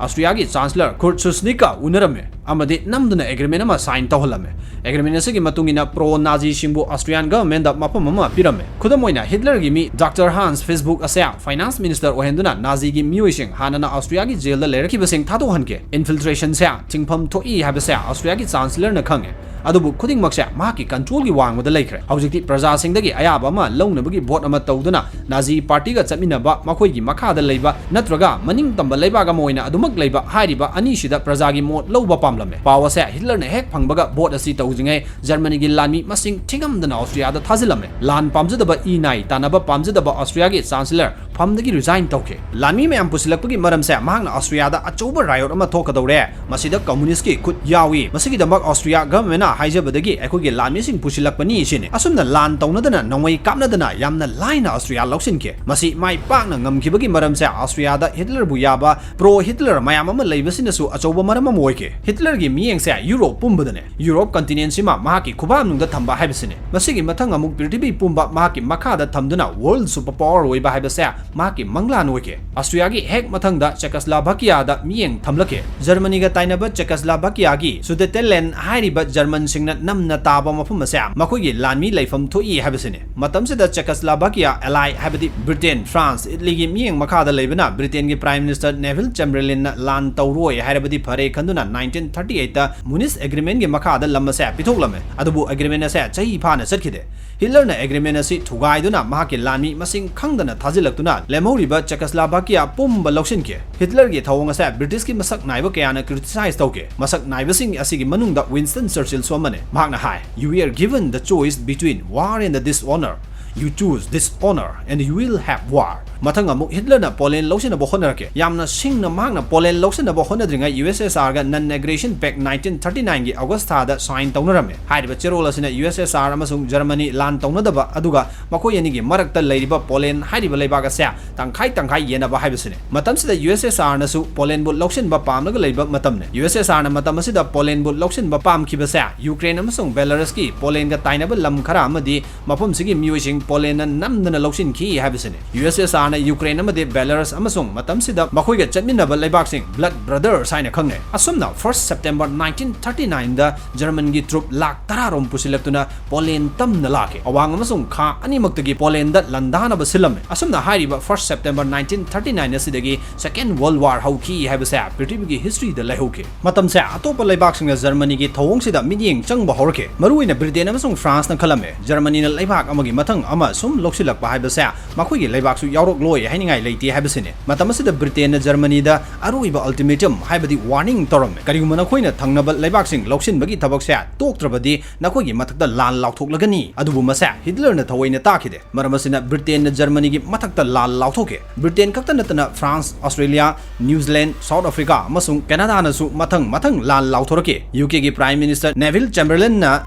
ꯑꯁꯇ꯭ꯔꯤꯌꯥꯒꯤ ꯆꯥꯟꯁꯂꯔ ꯀꯨꯔꯠ ꯁꯨꯁꯅꯤꯛꯀ ꯎꯅꯔꯝꯃꯤ ꯑꯃꯗꯤ ꯅꯝꯗꯨꯅ ꯑꯦꯒ꯭ꯔꯤꯃꯦꯟ ꯑꯃ ꯁꯥꯏꯟ ꯇꯧꯍꯜꯂꯝꯃꯤ꯫ ꯑꯦꯒ꯭ꯔꯤꯃꯦꯟ ꯑꯁꯤꯒꯤ ꯃꯇꯨꯡ ꯏꯟꯅ ꯄ꯭ꯔꯣ ꯅꯥꯖꯤꯁꯤꯡꯕꯨ ꯑꯁꯇ꯭ꯔꯤꯌꯥꯟ ꯒꯚꯔꯟꯃꯦꯟꯗ ꯃꯐꯝ ꯑꯃ ꯄꯤꯔꯝꯃꯤ꯫ ꯈꯨꯗꯝ ꯑꯣꯏꯅ, ꯍꯤꯠꯂꯔꯒꯤ ꯃꯤ ꯗꯥꯛꯇꯔ ꯍꯥꯟꯁ ꯐꯤꯁꯕꯨꯛ ꯑꯁꯦ ꯐꯥꯏꯅꯥꯟꯁ ꯃꯤꯅꯤꯁꯇꯔ ꯑꯣꯏꯍꯟꯗꯨꯅ ꯅꯥꯖꯤꯒꯤ ꯃꯤꯑꯣꯏꯁꯤꯡ, ꯍꯥꯟꯅꯅ ꯑꯁꯇ꯭ꯔꯤꯌꯥꯒꯤ ꯖꯦꯜꯗ ꯂꯩꯔꯛꯈꯤꯕꯁꯤꯡ, ꯊꯥꯗꯣꯛꯍꯟꯈꯤ꯫ ꯏꯟꯐꯤꯜꯇ꯭ꯔꯦꯁꯟꯁꯦ ꯊꯤꯡꯐꯝ ꯊꯣꯛꯏ ꯍꯥꯏꯕꯁꯦ ꯑꯁꯇ꯭ꯔꯤꯌꯥꯒꯤ ꯆꯥꯟꯁꯂꯔꯅ ꯈꯪꯉꯦ꯫ ꯑꯗꯨꯕꯨ ꯈꯨꯗꯤꯡꯃꯛꯁꯦ ꯃꯍꯥꯛꯀꯤ ꯀꯟꯇ꯭ꯔꯣꯜꯒꯤ ꯋꯥꯡꯃꯗ ꯂꯩꯈ꯭ꯔꯦ꯫ ꯍꯧꯖꯤꯛꯇꯤ ꯄ꯭ꯔꯖꯥꯁꯤꯡꯗꯒꯤ ꯑꯌꯥꯕ ꯑꯃ ꯂꯧꯅꯕꯒꯤ ꯚꯣꯠ ꯑꯃ ꯇꯧꯗꯨꯅ ꯅꯥꯖꯤ ꯄꯥꯔꯇꯤꯒ ꯆꯠꯃꯤꯟꯅꯕ, ꯃꯈꯣꯏꯒꯤ ꯃꯈꯥꯗ ꯂꯩꯕ ꯅꯠꯇ꯭ꯔꯒ ꯃꯅꯤꯡ ꯇꯝꯕ ꯂꯩꯕꯥꯛ ꯑꯃ ꯑꯣꯏꯅ ꯑꯗꯨꯃꯛ ꯂꯩꯕ ꯍꯥꯏꯔꯤꯕ ꯑꯅꯤꯁꯤꯗ ꯄ꯭ꯔꯖꯥꯒꯤ ꯃꯣꯠ ꯂꯧꯕ ꯄꯥꯝꯂꯝꯃꯦ꯫ ꯄꯥꯎ ꯑꯁꯦ ꯍꯤꯠꯂꯔꯅ ꯍꯦꯛ ꯐꯪꯕꯒ ꯚꯣꯠ ꯑꯁꯤ ꯇꯧꯗ꯭ꯔꯤꯉꯩ ꯖꯔꯃꯅꯤꯒꯤ ꯂꯥꯟꯃꯤ ꯃꯁꯤꯡ ꯊꯤꯉꯝꯗꯅ ꯑꯁꯇ꯭ꯔꯤꯌꯥꯗ ꯊꯥꯖꯤꯜꯂꯝꯃꯦ꯫ ꯂꯥꯟ ꯄꯥꯝꯖꯗꯕ, ꯏ ꯅꯥꯏ ꯇꯥꯟꯅꯕ ꯄꯥꯝꯖꯗꯕ ꯑꯁꯇ꯭ꯔꯤꯌꯥꯒꯤ ꯆꯥꯟꯁꯂꯔ ꯐꯝꯗꯒꯤ ꯔꯤꯖꯥꯏꯟ ꯇꯧꯈꯤ꯫ ꯂꯥꯟꯃꯤ ꯃꯌꯥꯝ ꯄꯨꯁꯤꯜꯂꯛꯄꯒꯤ ꯃꯔꯝꯁꯦ ꯃꯍꯥꯛꯅ ꯑꯁꯇ꯭ꯔꯤꯌꯥꯗ ꯑꯆꯧꯕ ꯔꯥꯏꯌꯣꯠ ꯑꯃ ꯊꯣꯛꯀꯗꯧꯔꯦ, ꯃꯁꯤꯗ ꯀꯝꯃꯨꯅꯤꯁ꯭ꯠꯀꯤ ꯈꯨꯠ ꯌꯥꯎꯏ, ꯃꯁꯤꯒꯤꯗꯃꯛ ꯑꯁꯇ꯭ꯔꯤꯌꯥ ꯒꯚꯔꯟꯃꯦꯟꯠꯅ ꯍꯥꯏꯖꯕꯗꯒꯤ ꯑꯩꯈꯣꯏꯒꯤ ꯂꯥꯟꯃꯤꯁꯤꯡ ꯄꯨꯁꯤꯜꯂꯛꯄꯅꯤ ꯁꯤꯅꯤ꯫ ꯑꯁꯨꯝꯅ ꯂꯥꯟ ꯇꯧꯅꯗꯅ, ꯅꯣꯡꯃꯩ ꯀꯥꯞꯅꯗꯅ ꯌꯥꯝꯅ ꯂꯥꯏꯅ ꯑꯁꯇ꯭ꯔꯤꯌꯥ ꯂꯧꯁꯤꯟꯈꯤ꯫ ꯃꯁꯤ ꯃꯥꯏ ꯄꯥꯛꯅ ꯉꯝꯈꯤꯕꯒꯤ ꯃꯔꯝꯁꯦ ꯑꯁꯇ꯭ꯔꯤꯌꯥꯗ ꯍꯤꯠꯂꯔꯕꯨ ꯌꯥꯕ ꯄ꯭ꯔꯣ ꯍꯤꯠꯂꯔ ꯃꯌꯥꯝ ꯑꯃ ꯂꯩꯕꯁꯤꯅꯁꯨ ꯑꯆꯧꯕ ꯃꯔꯝ ꯑꯃ ꯑꯣꯏꯈꯤ꯫ ꯍꯤꯠꯂꯔꯒꯤ ꯃꯤꯠꯌꯦꯡꯁꯦ ꯌꯨꯔꯣꯞ ꯄꯨꯝꯕꯗꯅꯦ꯫ ꯌꯨꯔꯣꯞ ꯀꯟꯇꯤꯅꯦꯟꯠꯁꯤꯃ ꯃꯍꯥꯛꯀꯤ ꯈꯨꯕꯥꯛꯅꯨꯡꯗ ꯊꯝꯕ ꯍꯥꯏꯕꯁꯤꯅꯤ꯫ ꯃꯁꯤꯒꯤ ꯃꯊꯪ ꯑꯃꯨꯛ ꯄ꯭ꯔꯤꯊꯤꯕꯤ ꯄꯨꯝꯕ ꯃꯍꯥꯛꯀꯤ ꯃꯈꯥꯗ ꯊꯝꯗꯨꯅ ꯋꯥꯔꯜꯗ ꯁꯨꯄꯔ ꯄꯥꯋꯔ ꯑꯣꯏꯕ ꯍꯥꯏꯕꯁꯦ ꯃꯍꯥꯛꯀꯤ ꯃꯪꯂꯥꯟ ꯑꯣꯏꯈꯤ꯫ ꯑꯁꯇ꯭ꯔꯤꯌꯥꯒꯤ ꯍꯦꯛ ꯃꯊꯪꯗ ꯆꯦꯀꯁꯂꯥꯚꯥꯀꯤꯌꯥꯗ ꯃꯤꯠꯌꯦꯡ ꯊꯝꯂꯛꯈꯤ꯫ ꯖꯔꯃꯅꯤꯒ ꯇꯥꯏꯅꯕ ꯆꯦꯀꯁꯂꯥꯚꯥꯀꯤꯌꯥꯒꯤ ꯁꯨꯗꯦꯇꯦꯟꯂꯦꯟꯗ ꯍꯥꯏꯔꯤꯕ ꯖꯔꯃꯟꯁꯤꯡꯅ ꯅꯝꯅ ꯇꯥꯕ ꯃꯐꯝ ꯑꯁꯦ ꯃꯈꯣꯏꯒꯤ ꯂꯥꯟꯃꯤ ꯂꯩꯐꯝ ꯊꯣꯛꯏ ꯍꯥꯏꯕꯁꯤꯅꯤ꯫ ꯃꯇꯝꯁꯤꯗ ꯆꯦꯀꯁꯂꯥꯚꯥꯀꯤꯌꯥ ꯑꯦꯂꯥꯏ ꯍꯥꯏꯕꯗꯤ ꯕ꯭ꯔꯤꯇꯦꯟ, ꯐ꯭ꯔꯥꯟꯁ, ꯏꯠꯂꯤꯒꯤ ꯃꯤꯠꯌꯦꯡ ꯃꯈꯥꯗ ꯂꯩꯕꯅ ꯕ꯭ꯔꯤꯇꯦꯟꯒꯤ ꯄ꯭ꯔꯥꯏꯝ ꯃꯤꯅꯤꯁꯇꯔ ꯅꯦꯚꯤꯜ ꯆꯦꯝꯕꯔꯂꯤꯟꯅ ꯂꯥꯟ ꯇꯧꯔꯣꯏ ꯍꯥꯏꯔꯕꯗꯤ ꯐꯔꯦ ꯈꯟꯗꯨꯅ ꯅꯥꯏꯟꯇꯤꯟ ꯊꯥꯔꯇꯤ ꯑꯩꯠꯇ ꯃꯨꯅꯤꯁ ꯑꯦꯒ꯭ꯔꯤꯃꯦꯟꯠꯀꯤ ꯃꯈꯥꯗ ꯂꯝ ꯑꯁꯦ ꯄꯤꯊꯣꯛꯂꯝꯃꯦ꯫ ꯑꯗꯨꯕꯨ ꯑꯦꯒ꯭ꯔꯤꯃꯦꯟꯠ ꯑꯁꯦ ꯆꯍꯤ ꯐꯥꯅ ꯆꯠꯈꯤꯗꯦ꯫ ꯍꯤꯠꯂꯔꯅ ꯑꯦꯒ꯭ꯔꯤꯃꯦꯟꯠ ꯑꯁꯤ ꯊꯨꯒꯥꯏꯗꯨꯅ ꯃꯍꯥꯛꯀꯤ ꯂꯥꯟꯃꯤ ꯃꯁꯤꯡ ꯈꯪꯗꯅ ꯊꯥꯖꯤꯜꯂꯛꯇꯨꯅ ꯂꯦꯝꯍꯧꯔꯤꯕ ꯆꯦꯀꯣꯁꯂꯣꯚꯥꯀꯤꯌꯥ ꯄꯨꯝꯕ ꯂꯧꯁꯤꯟꯈꯤ꯫ ꯍꯤꯠꯂꯔꯒꯤ ꯊꯧꯑꯣꯡ ꯑꯁꯦ ꯕ꯭ꯔꯤꯇꯤꯁꯀꯤ ꯃꯁꯛ ꯅꯥꯏꯕ ꯀꯌꯥꯅ criticize ꯇꯧꯈꯤ꯫ ꯃꯁꯛ ꯅꯥꯏꯕꯁꯤꯡ ꯑꯁꯤꯒꯤ ꯃꯅꯨꯡꯗ ꯋꯤꯟꯁꯇꯟ ꯆꯔꯆꯤꯜꯁꯨ ꯑꯃꯅꯤ꯫ ꯃꯍꯥꯛꯅ ꯍꯥꯏ, "You were given the choice between war and the dishonor. You choose dishonor and you will have war." ꯃꯊꯪ ꯑꯃꯨꯛ ꯍꯤꯠꯂꯔꯅ ꯄꯣꯂꯦꯟ ꯂꯧꯁꯤꯟꯅꯕ ꯍꯣꯠꯅꯔꯛꯈꯤ꯫ ꯌꯥꯝꯅ ꯁꯤꯡꯅ ꯃꯍꯥꯛꯅ ꯄꯣꯂꯦꯟ ꯂꯧꯁꯤꯟꯅꯕ ꯍꯣꯠꯅꯗ꯭ꯔꯤꯉꯩ ꯌꯨ ꯑꯦꯁ ꯑꯦꯁ ꯑꯥꯔꯒ Non Aggression Pact nineteen thirty nineꯒꯤ ꯑꯣꯒꯁ ꯊꯥꯗ sign ꯇꯧꯅꯔꯝꯃꯤ꯫ ꯍꯥꯏꯔꯤꯕ ꯆꯦꯔꯣꯜ ꯑꯁꯤꯅ ꯌꯨ ꯑꯦꯁ ꯑꯦꯁ ꯑꯥꯔ ꯑꯃꯁꯨꯡ ꯖꯔꯃꯅꯤ ꯂꯥꯟ ꯇꯧꯅꯗꯕ, ꯑꯗꯨꯒ ꯃꯈꯣꯏ ꯑꯅꯤꯒꯤ ꯃꯔꯛꯇ ꯂꯩꯔꯤꯕ ꯄꯣꯂꯦꯟ ꯍꯥꯏꯔꯤꯕ ꯂꯩꯕꯥꯛ ꯑꯁꯦ ꯇꯪꯈꯥꯏ ꯇꯪꯈꯥꯏ ꯌꯦꯟꯅꯕ ꯍꯥꯏꯕꯁꯤꯅꯤ꯫ ꯃꯇꯝꯁꯤꯗ ꯌꯨ ꯑꯦꯁ ꯑꯦꯁ ꯑꯥꯔꯅꯁꯨ ꯄꯣꯂꯦꯟꯕꯨ ꯂꯧꯁꯤꯟꯕ ꯄꯥꯝꯂꯒ ꯂꯩꯕ ꯃꯇꯝꯅꯤ꯫ ꯌꯨ ꯑꯦꯁ ꯑꯦꯁ ꯑꯥꯔꯅ ꯃꯇꯝ ꯑꯁꯤꯗ ꯄꯣꯂꯦꯟꯕꯨ ꯂꯧꯁꯤꯟꯕ ꯄꯥꯝꯈꯤꯕꯁꯦ ꯌꯨꯀ꯭ꯔꯦꯟ ꯑꯃꯁꯨꯡ ꯕꯦꯂꯥꯔꯁꯀꯤ ꯄꯣꯂꯦꯟꯒ ꯇꯥꯏꯅꯕ ꯂꯝ ꯈꯔ ꯑꯃꯗꯤ ꯃꯐꯝꯁꯤꯒꯤ ꯃꯤꯑꯣꯏꯁꯤꯡ ꯄꯣꯂꯦꯟꯅ ꯅꯝꯗꯅ ꯂꯧꯁꯤꯟꯈꯤ ꯍꯥꯏꯕꯁꯤꯅꯤ꯫ ꯌꯨ ꯑꯦꯁ ꯑꯦꯁ ꯑꯥꯔꯅ ꯌꯨꯀ꯭ꯔꯦꯟ ꯑꯃꯗꯤ ꯕꯦꯂꯥꯔꯁ ꯑꯃꯁꯨꯡ ꯃꯇꯝꯁꯤꯗ ꯃꯈꯣꯏꯒ ꯆꯠꯃꯤꯟꯅꯕ ꯂꯩꯕꯥꯛꯁꯤꯡ blood brothers ꯍꯥꯏꯅ ꯈꯪꯅꯩ꯫ ꯑꯁꯨꯝꯅ first September nineteen thirty nineꯗ ꯖꯔꯃꯟꯒꯤ ꯇ꯭ꯔꯨꯞ ꯂꯥꯛ ꯇꯔꯥ ꯔꯣꯝ ꯄꯨꯁꯤꯜꯂꯛꯇꯨꯅ ꯄꯣꯂꯦꯟ ꯇꯝꯅ ꯂꯥꯛꯈꯤ꯫ ꯑꯋꯥꯡ ꯑꯃꯁꯨꯡ ꯈꯥ ꯑꯅꯤꯃꯛꯇꯒꯤ ꯄꯣꯂꯦꯟꯗ ꯂꯥꯟꯗꯥꯅꯕ ꯁꯤꯜꯂꯝꯃꯤ꯫ ꯑꯁꯨꯝꯅ ꯍꯥꯏꯔꯤꯕ first September nineteen thirty nine ꯑꯁꯤꯗꯒꯤ Second World War ꯍꯧꯈꯤ ꯍꯥꯏꯕꯁꯦ ꯄ꯭ꯔꯤꯊꯤꯕꯤꯒꯤ historyꯗ ꯂꯩꯍꯧꯈꯤ꯫ ꯃꯇꯝꯁꯦ ꯑꯇꯣꯞꯄ ꯂꯩꯕꯥꯛꯁꯤꯡꯅ ꯖꯔꯃꯅꯤꯒꯤ ꯊꯧꯑꯣꯡꯁꯤꯗ ꯃꯤꯠꯌꯦꯡ ꯆꯪꯕ ꯍꯧꯔꯛꯈꯤ꯫ ꯃꯔꯨꯑꯣꯏꯅ ꯕ꯭ꯔꯤꯇꯦꯟ ꯑꯃꯁꯨꯡ ꯐ꯭ꯔꯥꯟꯁꯅ ꯈꯜꯂꯝꯃꯤ, ꯖꯔꯃꯅꯤꯅ ꯂꯩꯕꯥꯛ ꯑꯃꯒꯤ ꯃꯊꯪ ꯑꯃ ꯁꯨꯝ ꯂꯧꯁꯤꯜꯂꯛꯄ ꯍꯥꯏꯕꯁꯦ ꯃꯈꯣꯏꯒꯤ ꯂꯩꯕꯥꯛꯁꯨ ꯌꯥꯎꯔꯛꯂꯣꯏ ꯍꯥꯏꯅꯤꯡꯉꯥꯏ ꯂꯩꯇꯦ ꯍꯥꯏꯕꯁꯤꯅꯤ꯫ ꯃꯇꯝ ꯑꯁꯤꯗ ꯕ꯭ꯔꯤꯇꯦꯟꯅ ꯖꯔꯃꯅꯤꯗ ꯑꯔꯣꯏꯕ ultimatum ꯍꯥꯏꯕꯗꯤ warning ꯇꯧꯔꯝꯃꯤ, "ꯀꯔꯤꯒꯨꯝꯕ ꯅꯈꯣꯏꯅ ꯊꯪꯅꯕ ꯂꯩꯕꯥꯛꯁꯤꯡ ꯂꯧꯁꯤꯟꯕꯒꯤ ꯊꯕꯛꯁꯦ ꯇꯣꯛꯇ꯭ꯔꯕꯗꯤ ꯅꯈꯣꯏꯒꯤ ꯃꯊꯛꯇ ꯂꯥꯟ ꯂꯥꯎꯊꯣꯛꯂꯒꯅꯤ"꯫ ꯑꯗꯨꯕꯨ ꯃꯁꯦ ꯍꯤꯠꯂꯔꯅ ꯊꯑꯣꯏꯅ ꯇꯥꯈꯤꯗꯦ꯫ ꯃꯔꯝ ꯑꯁꯤꯅ ꯕ꯭ꯔꯤꯇꯦꯟꯅ ꯖꯔꯃꯅꯤꯒꯤ ꯃꯊꯛꯇ ꯂꯥꯟ ꯂꯥꯎꯊꯣꯛꯈꯤ꯫ ꯕ꯭ꯔꯤꯇꯦꯟ ꯈꯛꯇ ꯅꯠꯇꯅ France, Australia, New Zealand, South Africa ꯑꯃꯁꯨꯡ ꯀꯦꯅꯥꯗꯥꯅꯁꯨ ꯃꯊꯪ ꯃꯊꯪ ꯂꯥꯟ ꯂꯥꯎꯊꯣꯔꯛꯈꯤ꯫ ꯌꯨ ꯀꯦꯒꯤ Prime Minister Neville Chamberlainꯅ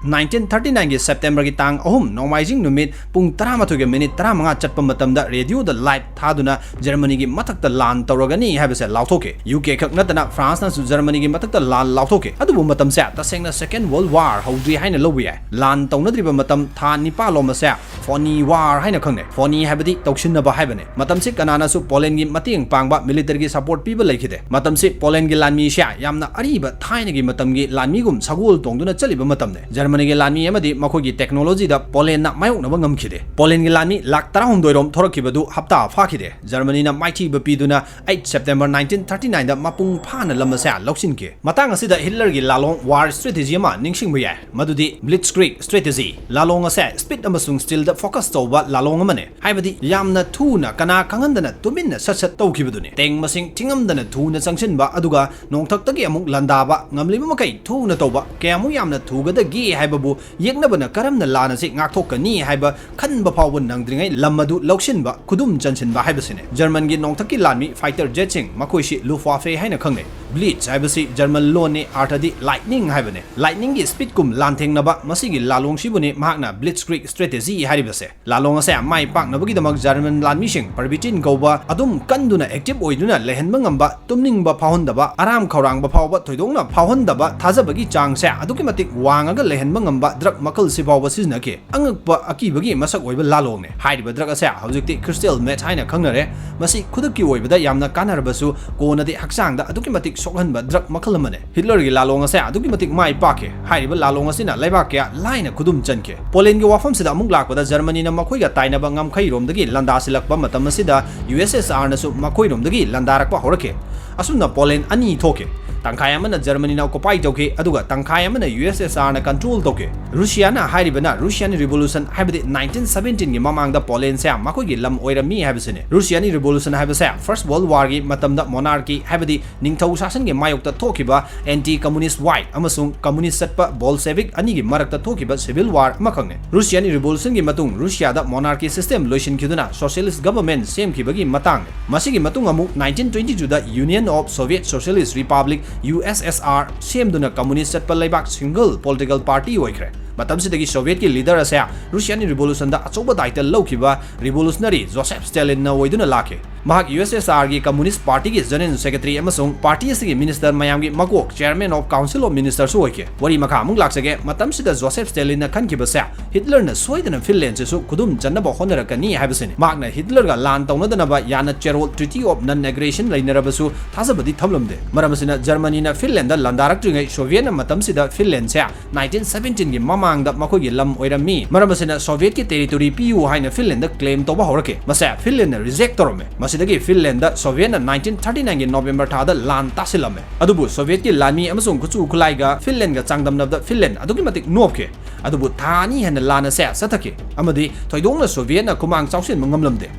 nineteen thirty nineꯒꯤ Septemberꯒꯤ ꯇꯥꯡ ꯑꯍꯨꯝ ꯅꯣꯡꯃꯥꯏꯖꯤꯡ ꯅꯨꯃꯤꯠ ꯄꯨꯡ ꯇꯔꯥꯃꯥꯊꯣꯏꯒ ꯃꯤꯅꯤꯠ ꯇꯔꯥꯃꯉꯥ ꯆꯠꯄ ꯃꯇꯝꯗ ꯔꯦꯗꯤꯑꯣꯗ ꯂꯥꯏꯚ ꯊꯥꯗꯨꯅ ꯖꯔꯃꯅꯤꯒꯤ ꯃꯊꯛꯇ ꯂꯥꯟ ꯇꯧꯔꯒꯅꯤ ꯍꯥꯏꯕꯁꯦ ꯂꯥꯎꯊꯣꯛꯈꯤ꯫ ꯌꯨ ꯀꯦ ꯈꯛ ꯅꯠꯇꯅ ꯐ꯭ꯔꯥꯟꯁꯅꯁꯨ ꯖꯔꯃꯅꯤꯒꯤ ꯃꯊꯛꯇ ꯂꯥꯟ ꯂꯥꯎꯊꯣꯛꯈꯤ꯫ ꯑꯗꯨꯕꯨ ꯃꯇꯝꯁꯦ ꯇꯁꯦꯡꯅ Second World War ꯍꯧꯗ꯭ꯔꯤ ꯍꯥꯏꯅ ꯂꯧꯕ ꯌꯥꯏ꯫ ꯂꯥꯟ ꯇꯧꯅꯗ꯭ꯔꯤꯕ ꯃꯇꯝ ꯊꯥ ꯅꯤꯄꯥꯜ ꯂꯣꯝ ꯑꯁꯦ phony war ꯍꯥꯏꯅ ꯈꯪꯅꯩ꯫ Phony ꯍꯥꯏꯕꯗꯤ ꯇꯧꯁꯤꯟꯅꯕ ꯍꯥꯏꯕꯅꯤ꯫ ꯃꯇꯝꯁꯤ ꯀꯅꯥꯅꯁꯨ ꯄꯣꯂꯦꯟꯒꯤ ꯃꯇꯦꯡ ꯄꯥꯡꯕ, militaryꯒꯤ support ꯄꯤꯕ ꯂꯩꯈꯤꯗꯦ꯫ ꯃꯇꯝꯁꯤ ꯄꯣꯂꯦꯟꯒꯤ ꯂꯥꯟꯃꯤꯁꯦ ꯌꯥꯝꯅ ꯑꯔꯤꯕ ꯊꯥꯏꯅꯒꯤ ꯃꯇꯝꯒꯤ ꯂꯥꯟꯃꯤꯒꯨꯝ ꯁꯒꯣꯜ ꯇꯣꯡꯗꯨꯅ ꯆꯠꯂꯤꯕ ꯃꯇꯝꯅꯤ꯫ ꯖꯔꯃꯅꯤꯒꯤ ꯂꯥꯟꯃꯤ ꯑꯃꯗꯤ ꯃꯈꯣꯏꯒꯤ technologyꯗ ꯄꯣꯂꯦꯟꯅ ꯃꯥꯌꯣꯛꯅꯕ ꯉꯝꯈꯤꯗꯦ꯫ ꯄꯣꯂꯦꯟꯒꯤ ꯂꯥꯟꯃꯤ ꯂꯥꯛ ꯇꯔꯥꯍꯨꯝꯗꯣꯏ ꯔꯣꯝ ꯊꯣꯔꯛꯈꯤꯕꯗꯨ ꯍꯞꯇꯥ ꯐꯥꯈꯤꯗꯦ꯫ ꯖꯔꯃꯅꯤꯅ ꯃꯥꯏꯊꯤꯕ ꯄꯤꯗꯨꯅ eight September nineteen thirty nine ꯗ ꯃꯄꯨꯡ ꯐꯥꯅ ꯂꯝ ꯑꯁꯦ ꯂꯧꯁꯤꯟꯈꯤ꯫ ꯃꯇꯥꯡ ꯑꯁꯤꯗ ꯍꯤꯠꯂꯔꯒꯤ ꯂꯥꯂꯣꯡ, war strategy, ꯑꯃ ꯅꯤꯡꯁꯤꯡꯕ ꯌꯥꯏ, ꯃꯗꯨꯗꯤ Blitzkrieg strategy, ꯂꯥꯂꯣꯡ ꯑꯁꯦ speed ꯑꯃꯁꯨꯡ stealth ꯗ focus ꯇꯧꯕ ꯂꯥꯂꯣꯡ ꯑꯃꯅꯤ꯫ ꯍꯥꯏꯕꯗꯤ ꯌꯥꯝꯅ ꯊꯨꯅ, ꯀꯅꯥ ꯈꯪꯍꯟꯗꯅ ꯇꯨꯃꯤꯟꯅ ꯁꯠ ꯁꯠ ꯇꯧꯈꯤꯕꯗꯨꯅꯤ꯫ Tank ꯃꯁꯤꯡ ꯊꯤꯉꯝꯗꯅ ꯊꯨꯅ ꯆꯪꯁꯤꯟꯕ, ꯑꯗꯨꯒ ꯅꯣꯡꯊꯛꯇꯒꯤ ꯑꯃꯨꯛ ꯂꯥꯟꯗꯥꯕ, ꯉꯝꯂꯤꯕ ꯃꯈꯩ ꯊꯨꯅ ꯇꯧꯕ, ꯀꯌꯥꯃꯨꯛ ꯌꯥꯝꯅ ꯊꯨꯒꯗꯒꯦ ꯍꯥꯏꯕꯕꯨ ꯌꯦꯛꯅꯕꯅ ꯀꯔꯝꯅ ꯂꯥꯟ ꯑꯁꯤ ꯉꯥꯛꯊꯣꯛꯀꯅꯤ ꯍꯥꯏꯕ ꯈꯟꯕ ꯐꯥꯎꯕ ꯅꯪꯗ꯭ꯔꯤꯉꯩ ꯂꯝ ꯑꯗꯨ ꯂꯧꯁꯤꯟꯕ, ꯈꯨꯗꯨꯝ ꯆꯟꯁꯤꯟꯕ ꯍꯥꯏꯕꯁꯤꯅꯤ꯫ ꯖꯔꯃꯟꯒꯤ ꯅꯣꯡꯊꯛꯀꯤ ꯂꯥꯟꯃꯤ fighter jet ꯁꯤꯡ, ꯃꯈꯣꯏꯁꯤ Luftwaffe ꯍꯥꯏꯅ ꯈꯪꯅꯩ꯫ Blitz ꯍꯥꯏꯕꯁꯤ ꯖꯔꯃꯟ ꯂꯣꯟꯅꯤ, ꯑꯥꯔꯊꯗꯤ lightning ꯍꯥꯏꯕꯅꯤ꯫ Lightning ꯒꯤ speed ꯀꯨꯝ ꯂꯥꯟꯊꯦꯡꯅꯕ ꯃꯁꯤꯒꯤ ꯂꯥꯂꯣꯡꯁꯤꯕꯨꯅꯤ ꯃꯍꯥꯛꯅ Blitzkrieg strategy ꯍꯥꯏꯔꯤꯕꯁꯦ꯫ ꯂꯥꯂꯣꯡ ꯑꯁꯦ ꯃꯥꯏ ꯄꯥꯛꯅꯕꯒꯤꯗꯃꯛ ꯖꯔꯃꯟ ꯂꯥꯟꯃꯤꯁꯤꯡ Parbetin ꯀꯧꯕ ꯑꯗꯨꯝ ꯀꯟꯗꯨꯅ active ꯑꯣꯏꯗꯨꯅ ꯂꯩꯍꯟꯕ ꯉꯝꯕ, ꯇꯨꯝꯅꯤꯡꯕ ꯐꯥꯎꯍꯟꯗꯕ, ꯑꯔꯥꯝ ꯈꯧꯔꯥꯡꯕ ꯐꯥꯎꯕ ꯊꯣꯏꯗꯣꯛꯅ ꯐꯥꯎꯍꯟꯗꯕ, ꯊꯥꯖꯕꯒꯤ ꯆꯥꯡꯁꯦ ꯑꯗꯨꯛꯀꯤ ꯃꯇꯤꯛ ꯋꯥꯡꯉꯒ ꯂꯩꯍꯟꯕ ꯉꯝꯕ drug ꯃꯈꯜꯁꯤ ꯐꯥꯎꯕ ꯁꯤꯖꯤꯟꯅꯈꯤ꯫ ꯑꯉꯛꯄ ꯑꯀꯤꯕꯒꯤ ꯃꯁꯛ ꯑꯣꯏꯕ ꯂꯥꯂꯣꯡꯅꯦ꯫ ꯍꯥꯏꯔꯤꯕ drug ꯑꯁꯦ ꯍꯧꯖꯤꯛꯇꯤ crystal meth ꯍꯥꯏꯅ ꯈꯪꯅꯔꯦ꯫ ꯃꯁꯤ ꯈꯨꯗꯛꯀꯤ ꯑꯣꯏꯕꯗ ꯌꯥꯝꯅ ꯀꯥꯟꯅꯔꯕꯁꯨ ꯀꯣꯟꯅꯗꯤ ꯍꯛꯆꯥꯡꯗ ꯑꯗꯨꯛꯀꯤ ꯃꯇꯤꯛ ꯁꯣꯛꯍꯟꯕ drug ꯃꯈꯜ ꯑꯃꯅꯦ꯫ ꯍꯤꯠꯂꯔꯒꯤ ꯂꯥꯂꯣꯡ ꯑꯁꯦ ꯑꯗꯨꯛꯀꯤ ꯃꯇꯤꯛ ꯃꯥꯏ ꯄꯥꯛꯈꯤ꯫ ꯍꯥꯏꯔꯤꯕ ꯂꯥꯂꯣꯡ ꯑꯁꯤꯅ ꯂꯩꯕꯥꯛ ꯀꯌꯥ ꯂꯥꯏꯅ ꯈꯨꯗꯨꯝ ꯆꯟꯈꯤ꯫ ꯄꯣꯂꯦꯟꯒꯤ ꯋꯥꯐꯝꯁꯤꯗ ꯑꯃꯨꯛ ꯂꯥꯛꯄꯗ, ꯖꯔꯃꯅꯤꯅ ꯃꯈꯣꯏꯒ ꯇꯥꯏꯅꯕ ꯉꯝꯈꯩꯔꯣꯝꯗꯒꯤ ꯂꯥꯟꯗꯥꯁꯤꯜꯂꯛꯄ ꯃꯇꯝ ꯑꯁꯤꯗ ꯌꯨ ꯑꯦꯁ ꯑꯦꯁ ꯑꯥꯔꯅꯁꯨ ꯃꯈꯣꯏꯔꯣꯝꯗꯒꯤ ꯂꯥꯟꯗꯥꯔꯛꯄ ꯍꯧꯔꯛꯈꯤ꯫ ꯑꯁꯨꯝꯅ ꯄꯣꯂꯦꯟ ꯑꯅꯤ ꯊꯣꯛꯈꯤ꯫ ꯇꯪꯈꯥꯏ ꯑꯃꯅ ꯖꯔꯃꯅꯤꯅ occupy ꯇꯧꯈꯤ, ꯑꯗꯨꯒ ꯇꯪꯈꯥꯏ ꯑꯃꯅ ꯌꯨ ꯑꯦꯁ ꯑꯦꯁ ꯑꯥꯔꯅ control ꯇꯧꯈꯤ꯫ ꯔꯨꯁꯤꯌꯥꯅ ꯍꯥꯏꯔꯤꯕꯅ Russian Revolution, ꯍꯥꯏꯕꯗꯤ nineteen seventeen ꯒꯤ ꯃꯃꯥꯡꯗ ꯄꯣꯂꯦꯟꯁꯦ ꯃꯈꯣꯏꯒꯤ ꯂꯝ ꯑꯣꯏꯔꯝꯃꯤ ꯍꯥꯏꯕꯁꯤꯅꯤ꯫ Russian Revolution ꯍꯥꯏꯕꯁꯦ First World War ꯒꯤ ꯃꯇꯝꯗ monarchy, ꯍꯥꯏꯕꯗꯤ ꯅꯤꯡꯊꯧ ꯁꯥꯁꯟꯒꯤ ꯃꯥꯌꯣꯛꯇ ꯊꯣꯛꯈꯤꯕ anti communist white ꯑꯃꯁꯨꯡ communist ꯆꯠꯄ Bolshevik ꯑꯅꯤꯒꯤ ꯃꯔꯛꯇ ꯊꯣꯛꯈꯤꯕ civil war ꯑꯃꯈꯛꯅꯤ꯫ Russian Revolution ꯒꯤ ꯃꯇꯨꯡ ꯔꯨꯁꯤꯌꯥꯗ monarchy system ꯂꯣꯏꯁꯤꯟꯈꯤꯗꯨꯅ socialist government ꯁꯦꯝꯈꯤꯕꯒꯤ ꯃꯇꯥꯡꯅꯤ꯫ ꯃꯁꯤꯒꯤ ꯃꯇꯨꯡ ꯑꯃꯨꯛ nineteen twenty two the Union of Soviet Socialist Republic, U S S R, ꯁꯦꯝꯗꯨꯅ communist ꯆꯠꯄ ꯂꯩꯕꯥꯛ single political party ꯑꯣꯏꯈ꯭ꯔꯦ꯫ ꯃꯇꯝꯁꯤꯗꯒꯤ Soviet ꯀꯤ leader ꯑꯁꯦ Russian Revolution ꯗ ꯑꯆꯧꯕ ꯗꯥꯏꯇ ꯂꯧꯈꯤꯕ revolutionary Joseph Stalin ꯅ ꯑꯣꯏꯗꯨꯅ ꯂꯥꯛꯈꯤ꯫ ꯃꯍꯥꯛ ꯌꯨ ꯑꯦꯁ ꯑꯦꯁ ꯑꯥꯔ ꯒꯤ communist party ꯒꯤ general secretary ꯑꯃꯁꯨꯡ party ꯑꯁꯤꯒꯤ minister ꯃꯌꯥꯝꯒꯤ ꯃꯀꯣꯛ, chairman of council of ministers ꯁꯨ ꯑꯣꯏꯈꯤ꯫ ꯋꯥꯔꯤ ꯃꯈꯥ ꯑꯃꯨꯛ ꯂꯥꯛꯆꯒꯦ꯫ ꯃꯇꯝꯁꯤꯗ Joseph Stalin ꯅ ꯈꯟꯈꯤꯕꯁꯦ ꯍꯤꯠꯂꯔꯅ ꯁꯣꯏꯗꯅ ꯐꯤꯟꯂꯦꯟꯁꯤꯁꯨ ꯈꯨꯗꯨꯝ ꯆꯟꯅꯕ ꯍꯣꯠꯅꯔꯛꯀꯅꯤ ꯍꯥꯏꯕꯁꯤꯅꯤ꯫ ꯃꯍꯥꯛꯅ ꯍꯤꯠꯂꯔꯒ ꯂꯥꯟ ꯇꯧꯅꯗꯅꯕ ꯌꯥꯅ ꯆꯦꯔꯣꯜ, Treaty of Non Aggression, ꯂꯩꯅꯔꯕꯁꯨ ꯊꯥꯖꯕꯗꯤ ꯊꯝꯂꯝꯗꯦ꯫ ꯃꯔꯝ ꯑꯁꯤꯅ ꯖꯔꯃꯅꯤꯅ ꯐꯤꯟꯂꯦꯟꯗ ꯂꯥꯟꯗꯥꯔꯛꯇ꯭ꯔꯤꯉꯩ Soviet ꯅ ꯃꯇꯝꯁꯤꯗ ꯐꯤꯟꯂꯦꯟꯁꯦ nineteen seventeen ꯒꯤ ꯃꯃꯥꯡ ꯃꯇꯥꯡꯗ ꯃꯈꯣꯏꯒꯤ ꯂꯝ ꯑꯣꯏꯔꯝꯃꯤ꯫ ꯃꯔꯝ ꯑꯁꯤꯅ ꯁꯣꯚꯤꯌꯦꯠꯀꯤ territory ꯄꯤꯌꯨ ꯍꯥꯏꯅ ꯐꯤꯟꯂꯦꯟꯗ claim ꯇꯧꯕ ꯍꯧꯔꯛꯈꯤ꯫ ꯃꯁꯦ ꯐꯤꯟꯂꯦꯟꯅ reject ꯇꯧꯔꯝꯃꯤ꯫ ꯃꯁꯤꯗꯒꯤ ꯐꯤꯟꯂꯦꯟꯗ ꯁꯣꯚꯤꯌꯦꯠꯅ nineteen thirty nine ꯒꯤ November ꯊꯥꯗ ꯂꯥꯟ ꯇꯥꯁꯤꯜꯂꯝꯃꯤ꯫ ꯑꯗꯨꯕꯨ ꯁꯣꯚꯤꯌꯦꯠꯀꯤ ꯂꯥꯟꯃꯤ ꯑꯃꯁꯨꯡ ꯈꯨꯠꯁꯨ ꯈꯨꯠꯂꯥꯏꯒ ꯐꯤꯟꯂꯦꯟꯒ ꯆꯥꯡꯗꯝꯅꯕꯗ ꯐꯤꯟꯂꯦꯟ ꯑꯗꯨꯛꯀꯤ ꯃꯇꯤꯛ ꯅꯣꯞꯈꯤ꯫ ꯑꯗꯨꯕꯨ ꯊꯥ ꯑꯅꯤ ꯍꯦꯟꯅ ꯂꯥꯟ ꯑꯁꯦ ꯆꯠꯊꯈꯤ ꯑꯃꯗꯤ ꯊꯣꯏꯗꯣꯛꯅ ꯁꯣꯚꯤꯌꯦꯠꯅ ꯈꯨꯃꯥꯡ ꯆꯥꯎꯁꯤꯟꯕ ꯉꯝꯂꯝꯗꯦ꯫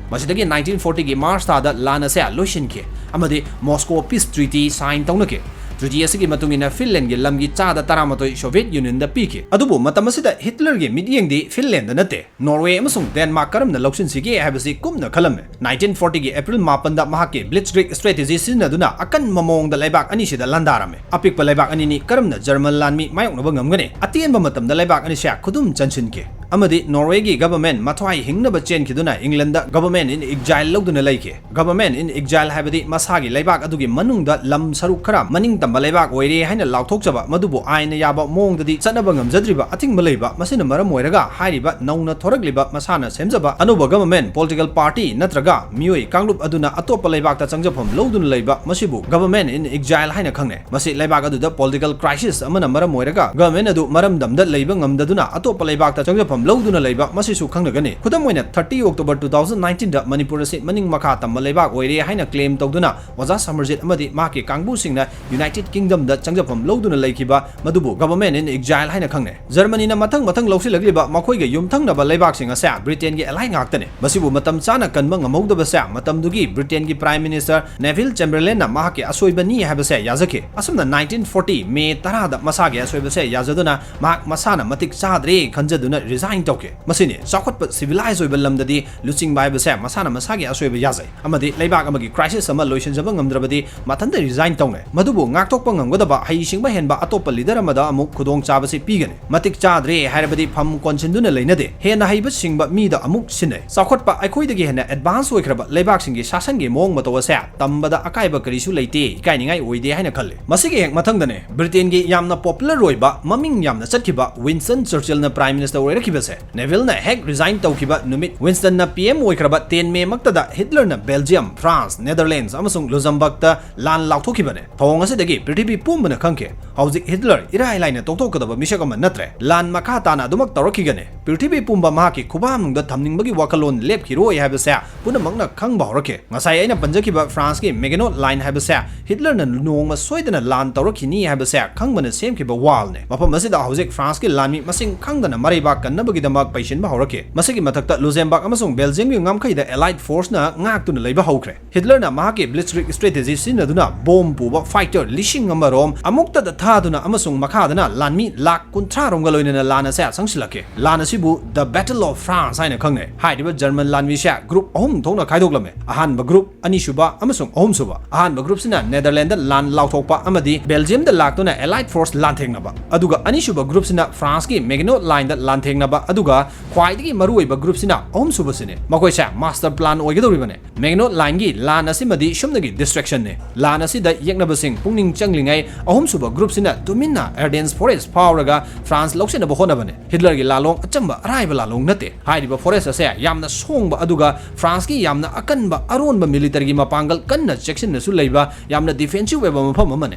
ꯃꯁꯤꯗꯒꯤ nineteen forty ꯒꯤ March ꯊꯥꯗ ꯂꯥꯟ ꯑꯁꯦ ꯂꯣꯏꯁꯤꯟꯈꯤ ꯑꯃꯗꯤ Moscow Peace Treaty sign ꯇꯧꯅꯈꯤ꯫ Treaty ꯑꯁꯤꯒꯤ ꯃꯇꯨꯡ ꯏꯟꯅ ꯐꯤꯟꯂꯦꯟꯒꯤ ꯂꯝꯒꯤ ꯆꯥꯗ ꯇꯔꯥꯃꯥꯊꯣꯏ ꯁꯣꯚꯤꯌꯦꯠ ꯌꯨꯅꯤꯌꯟꯗ ꯄꯤꯈꯤ꯫ ꯑꯗꯨꯕꯨ ꯃꯇꯝ ꯑꯁꯤꯗ ꯍꯤꯠꯂꯔꯒꯤ ꯃꯤꯠꯌꯦꯡꯗꯤ ꯐꯤꯟꯂꯦꯟꯗ ꯅꯠꯇꯦ, ꯅꯣꯔꯋꯦ ꯑꯃꯁꯨꯡ ꯗꯦꯟꯃꯥꯔꯛ ꯀꯔꯝꯅ ꯂꯧꯁꯤꯟꯁꯤꯒꯦ ꯍꯥꯏꯕꯁꯤ ꯀꯨꯞꯅ ꯈꯜꯂꯝꯃꯤ꯫ Nineteen forty ꯒꯤ April ꯃꯥꯄꯟꯗ ꯃꯍꯥꯛꯀꯤ Blitzkrieg strategy ꯁꯤꯖꯤꯟꯅꯗꯨꯅ ꯑꯀꯟꯕ ꯃꯑꯣꯡꯗ ꯂꯩꯕꯥꯛ ꯑꯅꯤꯁꯤꯗ ꯂꯥꯟꯗꯥꯔꯝꯃꯤ꯫ ꯑꯄꯤꯛꯄ ꯂꯩꯕꯥꯛ ꯑꯅꯤꯅꯤ ꯀꯔꯝꯅ ꯖꯔꯃꯟ ꯂꯥꯟꯃꯤ ꯃꯥꯌꯣꯛꯅꯕ ꯉꯝꯒꯅꯤ? ꯑꯇꯦꯟꯕ ꯃꯇꯝꯗ ꯂꯩꯕꯥꯛ ꯑꯅꯤꯁꯦ ꯈꯨꯗꯨꯝ ꯆꯟꯁꯤꯟꯈꯤ ꯑꯃꯗꯤ ꯅꯣꯔꯋꯦꯒꯤ government ꯃꯊ꯭ꯋꯥꯏ ꯍꯤꯡꯅꯕ ꯆꯦꯟꯈꯤꯗꯨꯅ ꯏꯪꯂꯦꯟꯗ government in exile ꯂꯧꯗꯨꯅ ꯂꯩꯈꯤ꯫ Government in exile ꯍꯥꯏꯕꯗꯤ ꯃꯁꯥꯒꯤ ꯂꯩꯕꯥꯛ ꯑꯗꯨꯒꯤ ꯃꯅꯨꯡꯗ ꯂꯝ ꯁꯔꯨꯛ ꯈꯔ ꯃꯅꯤꯡ ꯇꯝꯕ ꯂꯩꯕꯥꯛ ꯑꯣꯏꯔꯦ ꯍꯥꯏꯅ ꯂꯥꯎꯊꯣꯛꯆꯕ, ꯃꯗꯨꯕꯨ ꯑꯥꯏꯟꯅ ꯌꯥꯕ ꯃꯑꯣꯡꯗꯗꯤ ꯆꯠꯅꯕ ꯉꯝꯖꯗ꯭ꯔꯤꯕ ꯑꯊꯤꯡꯕ ꯂꯩꯕ꯫ ꯃꯁꯤꯅ ꯃꯔꯝ ꯑꯣꯏꯔꯒ ꯍꯥꯏꯔꯤꯕ ꯅꯧꯅ ꯊꯣꯔꯛꯂꯤꯕ ꯃꯁꯥꯅ ꯁꯦꯝꯖꯕ ꯑꯅꯧꯕ government, political party ꯅꯠꯇ꯭ꯔꯒ ꯃꯤꯑꯣꯏ ꯀꯥꯡꯂꯨꯞ ꯑꯗꯨꯅ ꯑꯇꯣꯞꯄ ꯂꯩꯕꯥꯛꯇ ꯆꯪꯖꯐꯝ ꯂꯧꯗꯨꯅ ꯂꯩꯕ, ꯃꯁꯤꯕꯨ government in exile ꯍꯥꯏꯅ ꯈꯪꯅꯩ꯫ ꯃꯁꯤ ꯂꯩꯕꯥꯛ ꯑꯗꯨꯗ political crisis ꯑꯃꯅ ꯃꯔꯝ ꯑꯣꯏꯔꯒ government ꯑꯗꯨ ꯃꯔꯝꯗꯝꯗ ꯂꯩꯕ ꯉꯝꯗꯗꯨꯅ ꯑꯇꯣꯞꯄ ꯂꯩꯕꯥꯛꯇ ꯆꯪꯖꯐꯝ ꯂꯧꯗꯨꯅ ꯂꯩꯕ, ꯃꯁꯤꯁꯨ ꯈꯪꯅꯒꯅꯤ꯫ ꯈꯨꯗꯝ ꯑꯣꯏꯅ, thirty October two thousand nineteen ꯗ ꯃꯅꯤꯄꯨꯔ ꯑꯁꯤ ꯃꯅꯤꯡ ꯃꯈꯥ ꯇꯝꯕ ꯂꯩꯕꯥꯛ ꯑꯣꯏꯔꯦ ꯍꯥꯏꯅ claim ꯇꯧꯗꯨꯅ ꯑꯣꯖꯥ ꯁꯃꯔꯖꯤꯠ ꯑꯃꯗꯤ ꯃꯍꯥꯛꯀꯤ ꯀꯥꯡꯕꯨꯁꯤꯡꯅ United Kingdom ꯗ ꯆꯪꯖꯐꯝ ꯂꯧꯗꯨꯅ ꯂꯩꯈꯤꯕ, ꯃꯗꯨꯕꯨ government in exile ꯍꯥꯏꯅ ꯈꯪꯅꯩ꯫ ꯖꯔꯃꯅꯤꯅ ꯃꯊꯪ ꯃꯊꯪ ꯂꯧꯁꯤꯜꯂꯛꯂꯤꯕ ꯃꯈꯣꯏꯒ ꯌꯨꯝꯊꯪꯅꯕ ꯂꯩꯕꯥꯛꯁꯤꯡ ꯑꯁꯦ ꯕ꯭ꯔꯤꯇꯦꯟꯒꯤ ally ꯉꯥꯛꯇꯅꯤ꯫ ꯃꯁꯤꯕꯨ ꯃꯇꯝ ꯆꯥꯅ ꯀꯟꯕ ꯉꯝꯍꯧꯗꯕꯁꯦ ꯃꯇꯝꯗꯨꯒꯤ ꯕ꯭ꯔꯤꯇꯦꯟꯒꯤ Prime Minister Neville Chamberlain ꯅ ꯃꯍꯥꯛꯀꯤ ꯑꯁꯣꯏꯕꯅꯤ ꯍꯥꯏꯕꯁꯦ ꯌꯥꯖꯈꯤ꯫ ꯑꯁꯨꯝꯅ nineteen forty May ꯇꯔꯥꯗ ꯃꯁꯥꯒꯤ ꯑꯁꯣꯏꯕꯁꯦ ꯌꯥꯖꯗꯨꯅ ꯃꯍꯥꯛ ꯃꯁꯥꯅ ꯃꯇꯤꯛ ꯆꯥꯗ꯭ꯔꯦ ꯈꯟꯖꯗꯨꯅ resign ꯇꯧꯈꯤ꯫ ꯃꯁꯤꯅꯤ ꯆꯥꯎꯈꯠꯄ civilized ꯑꯣꯏꯕ ꯂꯝꯗꯗꯤ ꯂꯨꯆꯤꯡꯕ ꯍꯥꯏꯕꯁꯦ ꯃꯁꯥꯅ ꯃꯁꯥꯒꯤ ꯑꯁꯣꯏꯕ ꯌꯥꯖꯩ ꯑꯃꯗꯤ ꯂꯩꯕꯥꯛ ꯑꯃꯒꯤ crisis ꯑꯃ ꯂꯣꯏꯁꯤꯟꯖꯕ ꯉꯝꯗ꯭ꯔꯕꯗꯤ ꯃꯊꯟꯇ resign ꯇꯧꯅꯩ꯫ ꯃꯗꯨꯕꯨ ꯉꯥꯛꯊꯣꯛꯄ ꯉꯝꯒꯗꯕ ꯍꯩꯁꯤꯡꯕ ꯍꯦꯟꯕ ꯑꯇꯣꯞꯄ leader ꯑꯃꯗ ꯑꯃꯨꯛ ꯈꯨꯗꯣꯡꯆꯥꯕꯁꯤ ꯄꯤꯒꯅꯤ꯫ ꯃꯇꯤꯛ ꯆꯥꯗ꯭ꯔꯦ ꯍꯥꯏꯔꯕꯗꯤ ꯐꯝ ꯀꯣꯟꯁꯤꯟꯗꯨꯅ ꯂꯩꯅꯗꯦ, ꯍꯦꯟꯅ ꯍꯩꯕ ꯁꯤꯡꯕ ꯃꯤꯗ ꯑꯃꯨꯛ ꯁꯤꯟꯅꯩ꯫ ꯆꯥꯎꯈꯠꯄ ꯑꯩꯈꯣꯏꯗꯒꯤ ꯍꯦꯟꯅ advance ꯑꯣꯏꯈ꯭ꯔꯕ ꯂꯩꯕꯥꯛꯁꯤꯡꯒꯤ ꯁꯥꯁꯟꯒꯤ ꯃꯑꯣꯡ ꯃꯇꯧ ꯑꯁꯦ ꯇꯝꯕꯗ ꯑꯀꯥꯏꯕ ꯀꯔꯤꯁꯨ ꯂꯩꯇꯦ, ꯏꯀꯥꯏꯅꯤꯡꯉꯥꯏ ꯑꯣꯏꯗꯦ ꯍꯥꯏꯅ ꯈꯜꯂꯤ꯫ ꯃꯁꯤꯒꯤ ꯍꯦꯛ ꯃꯊꯪꯗꯅꯦ ꯕ꯭ꯔꯤꯇꯦꯟꯒꯤ ꯌꯥꯝꯅ popular ꯑꯣꯏꯕ, ꯃꯃꯤꯡ ꯌꯥꯝꯅ ꯆꯠꯈꯤꯕ Winston Churchill ꯅ Prime Minister ꯑꯣꯏꯔꯛꯈꯤꯕ ꯁꯦ꯫ ꯅꯦꯚꯤꯜꯅ ꯍꯦꯛ ꯔꯤꯖꯥꯏꯟ ꯇꯧꯈꯤꯕ ꯅꯨꯃꯤꯠ, ꯋꯤꯟꯁꯇꯟꯅ ꯄꯤ ꯑꯦꯝ ꯑꯣꯏꯈ꯭ꯔꯕ ꯇꯦꯟ ꯃꯦ ꯃꯛꯇꯗ ꯍꯤꯠꯂꯔꯅ ꯕꯦꯜꯖꯤꯌꯝ, ꯐ꯭ꯔꯥꯟꯁ, ꯅꯦꯗꯔꯂꯦꯟꯗꯁ ꯑꯃꯁꯨꯡ ꯂꯨꯖꯝꯕꯔꯒꯇ ꯂꯥꯟ ꯂꯥꯎꯊꯣꯛꯈꯤꯕꯅꯦ꯫ ꯊꯧꯑꯣꯡ ꯑꯁꯤꯗꯒꯤ ꯄ꯭ꯔꯤꯊꯤꯕꯤ ꯄꯨꯝꯕꯅ ꯈꯪꯈꯤ, ꯍꯧꯖꯤꯛ ꯍꯤꯠꯂꯔ ꯏꯔꯥꯏ ꯂꯥꯏꯅ ꯇꯣꯛꯊꯣꯛꯀꯗꯕ ꯃꯤꯁꯛ ꯑꯃ ꯅꯠꯇ꯭ꯔꯦ꯫ ꯂꯥꯟ ꯃꯈꯥ ꯇꯥꯅ ꯑꯗꯨꯃꯛ ꯇꯧꯔꯛꯈꯤꯒꯅꯤ꯫ ꯄ꯭ꯔꯤꯊꯤꯕꯤ ꯄꯨꯝꯕ ꯃꯍꯥꯛꯀꯤ ꯈꯨꯕꯥꯛꯅꯨꯡꯗ ꯊꯝꯅꯤꯡꯕꯒꯤ ꯋꯥꯈꯜꯂꯣꯟ ꯂꯦꯞꯈꯤꯔꯣꯏ ꯍꯥꯏꯕꯁꯦ ꯄꯨꯝꯅꯃꯛꯅ ꯈꯪꯕ ꯍꯧꯔꯛꯈꯤ꯫ ꯉꯁꯥꯏ ꯑꯩꯅ ꯄꯟꯖꯈꯤꯕ ꯐ꯭ꯔꯥꯟꯁꯀꯤ ꯃꯦꯒꯅꯣꯠ ꯂꯥꯏꯟ ꯍꯥꯏꯕꯁꯦ ꯍꯤꯠꯂꯔꯅ ꯅꯣꯡꯃ ꯁꯣꯏꯗꯅ ꯂꯥꯟ ꯇꯧꯔꯛꯈꯤꯅꯤ ꯍꯥꯏꯕꯁꯦ ꯈꯪꯕꯅ ꯁꯦꯝꯈꯤꯕ ꯋꯥꯜꯅꯦ꯫ ꯃꯐꯝ ꯑꯁꯤꯗ ꯍꯧꯖꯤꯛ ꯐ꯭ꯔꯥꯟꯁꯀꯤ ꯂꯥꯟꯃꯤ ꯃꯁꯤꯡ ꯈꯪꯗꯅ ꯃꯔꯩꯕꯥꯛ ꯀꯟꯅꯕꯒꯤꯗꯃꯛ ꯄꯩꯁꯤꯟꯕ ꯍꯧꯔꯛꯈꯤ꯫ ꯃꯁꯤꯒꯤ ꯃꯊꯛꯇ ꯂꯨꯖꯦꯝꯕꯥꯛ ꯑꯃꯁꯨꯡ ꯕꯦꯜꯖꯤꯌꯝꯒꯤ ꯉꯝꯈꯩꯗ ꯑꯦꯂꯥꯏꯠ ꯐꯣꯔꯁꯅ ꯉꯥꯛꯇꯨꯅ ꯂꯩꯕ ꯍꯧꯈ꯭ꯔꯦ꯫ ꯍꯤꯠꯂꯔꯅ ꯃꯍꯥꯛꯀꯤ ꯕ꯭ꯂꯤꯠꯁꯀ꯭ꯔꯤꯒ ꯁ꯭ꯇ꯭ꯔꯦꯇꯦꯖꯤ ꯁꯤꯖꯤꯟꯅꯗꯨꯅ ꯕꯣꯝ ꯄꯨꯕ ꯐꯥꯏꯇꯔ ꯂꯤꯁꯤꯡ ꯑꯃ ꯔꯣꯝ ꯑꯃꯨꯛꯇꯗ ꯊꯥꯗꯨꯅ ꯑꯃꯁꯨꯡ ꯃꯈꯥꯗꯅ ꯂꯥꯟꯃꯤ ꯂꯥꯛ ꯀꯨꯟꯊ꯭ꯔꯥ ꯔꯣꯝꯒ ꯂꯣꯏꯅꯅ ꯂꯥꯟ ꯑꯁꯦ ꯆꯪꯁꯤꯜꯂꯛꯈꯤ꯫ ꯂꯥꯟ ꯑꯁꯤꯕꯨ The Battle of France ꯍꯥꯏꯅ ꯈꯪꯅꯩ꯫ ꯍꯥꯏꯔꯤꯕ ꯖꯔꯃꯟ ꯂꯥꯟꯃꯤꯁꯦ ꯒ꯭ꯔꯨꯞ ꯑꯍꯨꯝ ꯊꯣꯛꯅ ꯈꯥꯏꯗꯣꯛꯂꯝꯃꯦ꯫ ꯑꯍꯥꯟꯕ ꯒ꯭ꯔꯨꯞ, ꯑꯅꯤꯁꯨꯕ ꯑꯃꯁꯨꯡ ꯑꯍꯨꯝꯁꯨꯕ꯫ ꯑꯍꯥꯟꯕ ꯒ꯭ꯔꯨꯞꯁꯤꯅ ꯅꯦꯗꯔꯂꯦꯟꯗ ꯂꯥꯟ ꯂꯥꯎꯊꯣꯛꯄ ꯑꯃꯗꯤ ꯕꯦꯜꯖꯤꯌꯝꯗ ꯂꯥꯛꯇꯨꯅ ꯑꯦꯂꯥꯏꯠ ꯐꯣꯔꯁ ꯂꯥꯟꯊꯦꯡꯅꯕ, ꯑꯗꯨꯒ ꯑꯅꯤꯁꯨꯕ ꯒ꯭ꯔꯨꯞꯁꯤꯅ ꯐ꯭ꯔꯥꯟꯁꯀꯤ ꯃꯦꯒꯅꯣꯠ ꯂꯥꯏꯟꯗ ꯂꯥꯟꯊꯦꯡꯅꯕ, ꯑꯗꯨꯒ ꯈ꯭ꯋꯥꯏꯗꯒꯤ ꯃꯔꯨꯑꯣꯏꯕ ꯒ꯭ꯔꯨꯞꯁꯤꯅ ꯑꯍꯨꯝꯁꯨꯕꯁꯤꯅꯦ꯫ ꯃꯈꯣꯏꯁꯦ ꯃꯥꯁꯇꯔ ꯄ꯭ꯂꯥꯟ ꯑꯣꯏꯒꯗꯧꯔꯤꯕꯅꯦ꯫ ꯃꯦꯒꯅꯣꯠ ꯂꯥꯏꯟꯒꯤ ꯂꯥꯟ ꯑꯁꯤꯃꯗꯤ ꯁꯨꯞꯅꯒꯤ ꯗꯤꯁꯇ꯭ꯔꯦꯛꯁꯟꯅꯦ꯫ ꯂꯥꯟ ꯑꯁꯤꯗ ꯌꯦꯛꯅꯕꯁꯤꯡ ꯄꯨꯛꯅꯤꯡ ꯆꯪꯂꯤꯉꯩ ꯑꯍꯨꯝꯁꯨꯕ ꯒ꯭ꯔꯨꯞꯁꯤꯅ ꯇꯨꯃꯤꯟꯅ ꯑꯦꯔꯗꯦꯟꯁ ꯐꯣꯔꯦꯁ ꯐꯥꯎꯔꯒ ꯐ꯭ꯔꯥꯟꯁ ꯂꯧꯁꯤꯟꯅꯕ ꯍꯣꯠꯅꯕꯅꯦ꯫ ꯍꯤꯠꯂꯔꯒꯤ ꯂꯥꯂꯣꯡ ꯑꯆꯝꯕ ꯑꯔꯥꯏꯕ ꯂꯥꯂꯣꯡ ꯅꯠꯇꯦ꯫ ꯍꯥꯏꯔꯤꯕ ꯐꯣꯔꯦꯁ ꯑꯁꯦ ꯌꯥꯝꯅ ꯁꯣꯡꯕ ꯑꯗꯨꯒ ꯐ꯭ꯔꯥꯟꯁꯀꯤ ꯌꯥꯝꯅ ꯑꯀꯟꯕ ꯑꯔꯣꯟꯕ ꯃꯤꯂꯤꯇꯔꯤꯒꯤ ꯃꯄꯥꯡꯒꯜ ꯀꯟꯅ ꯆꯦꯛꯁꯤꯟꯅꯁꯨ ꯂꯩꯕ ꯌꯥꯝꯅ ꯗꯤꯐꯦꯟꯁꯤꯚ ꯑꯣꯏꯕ ꯃꯐꯝ ꯑꯃꯅꯦ꯫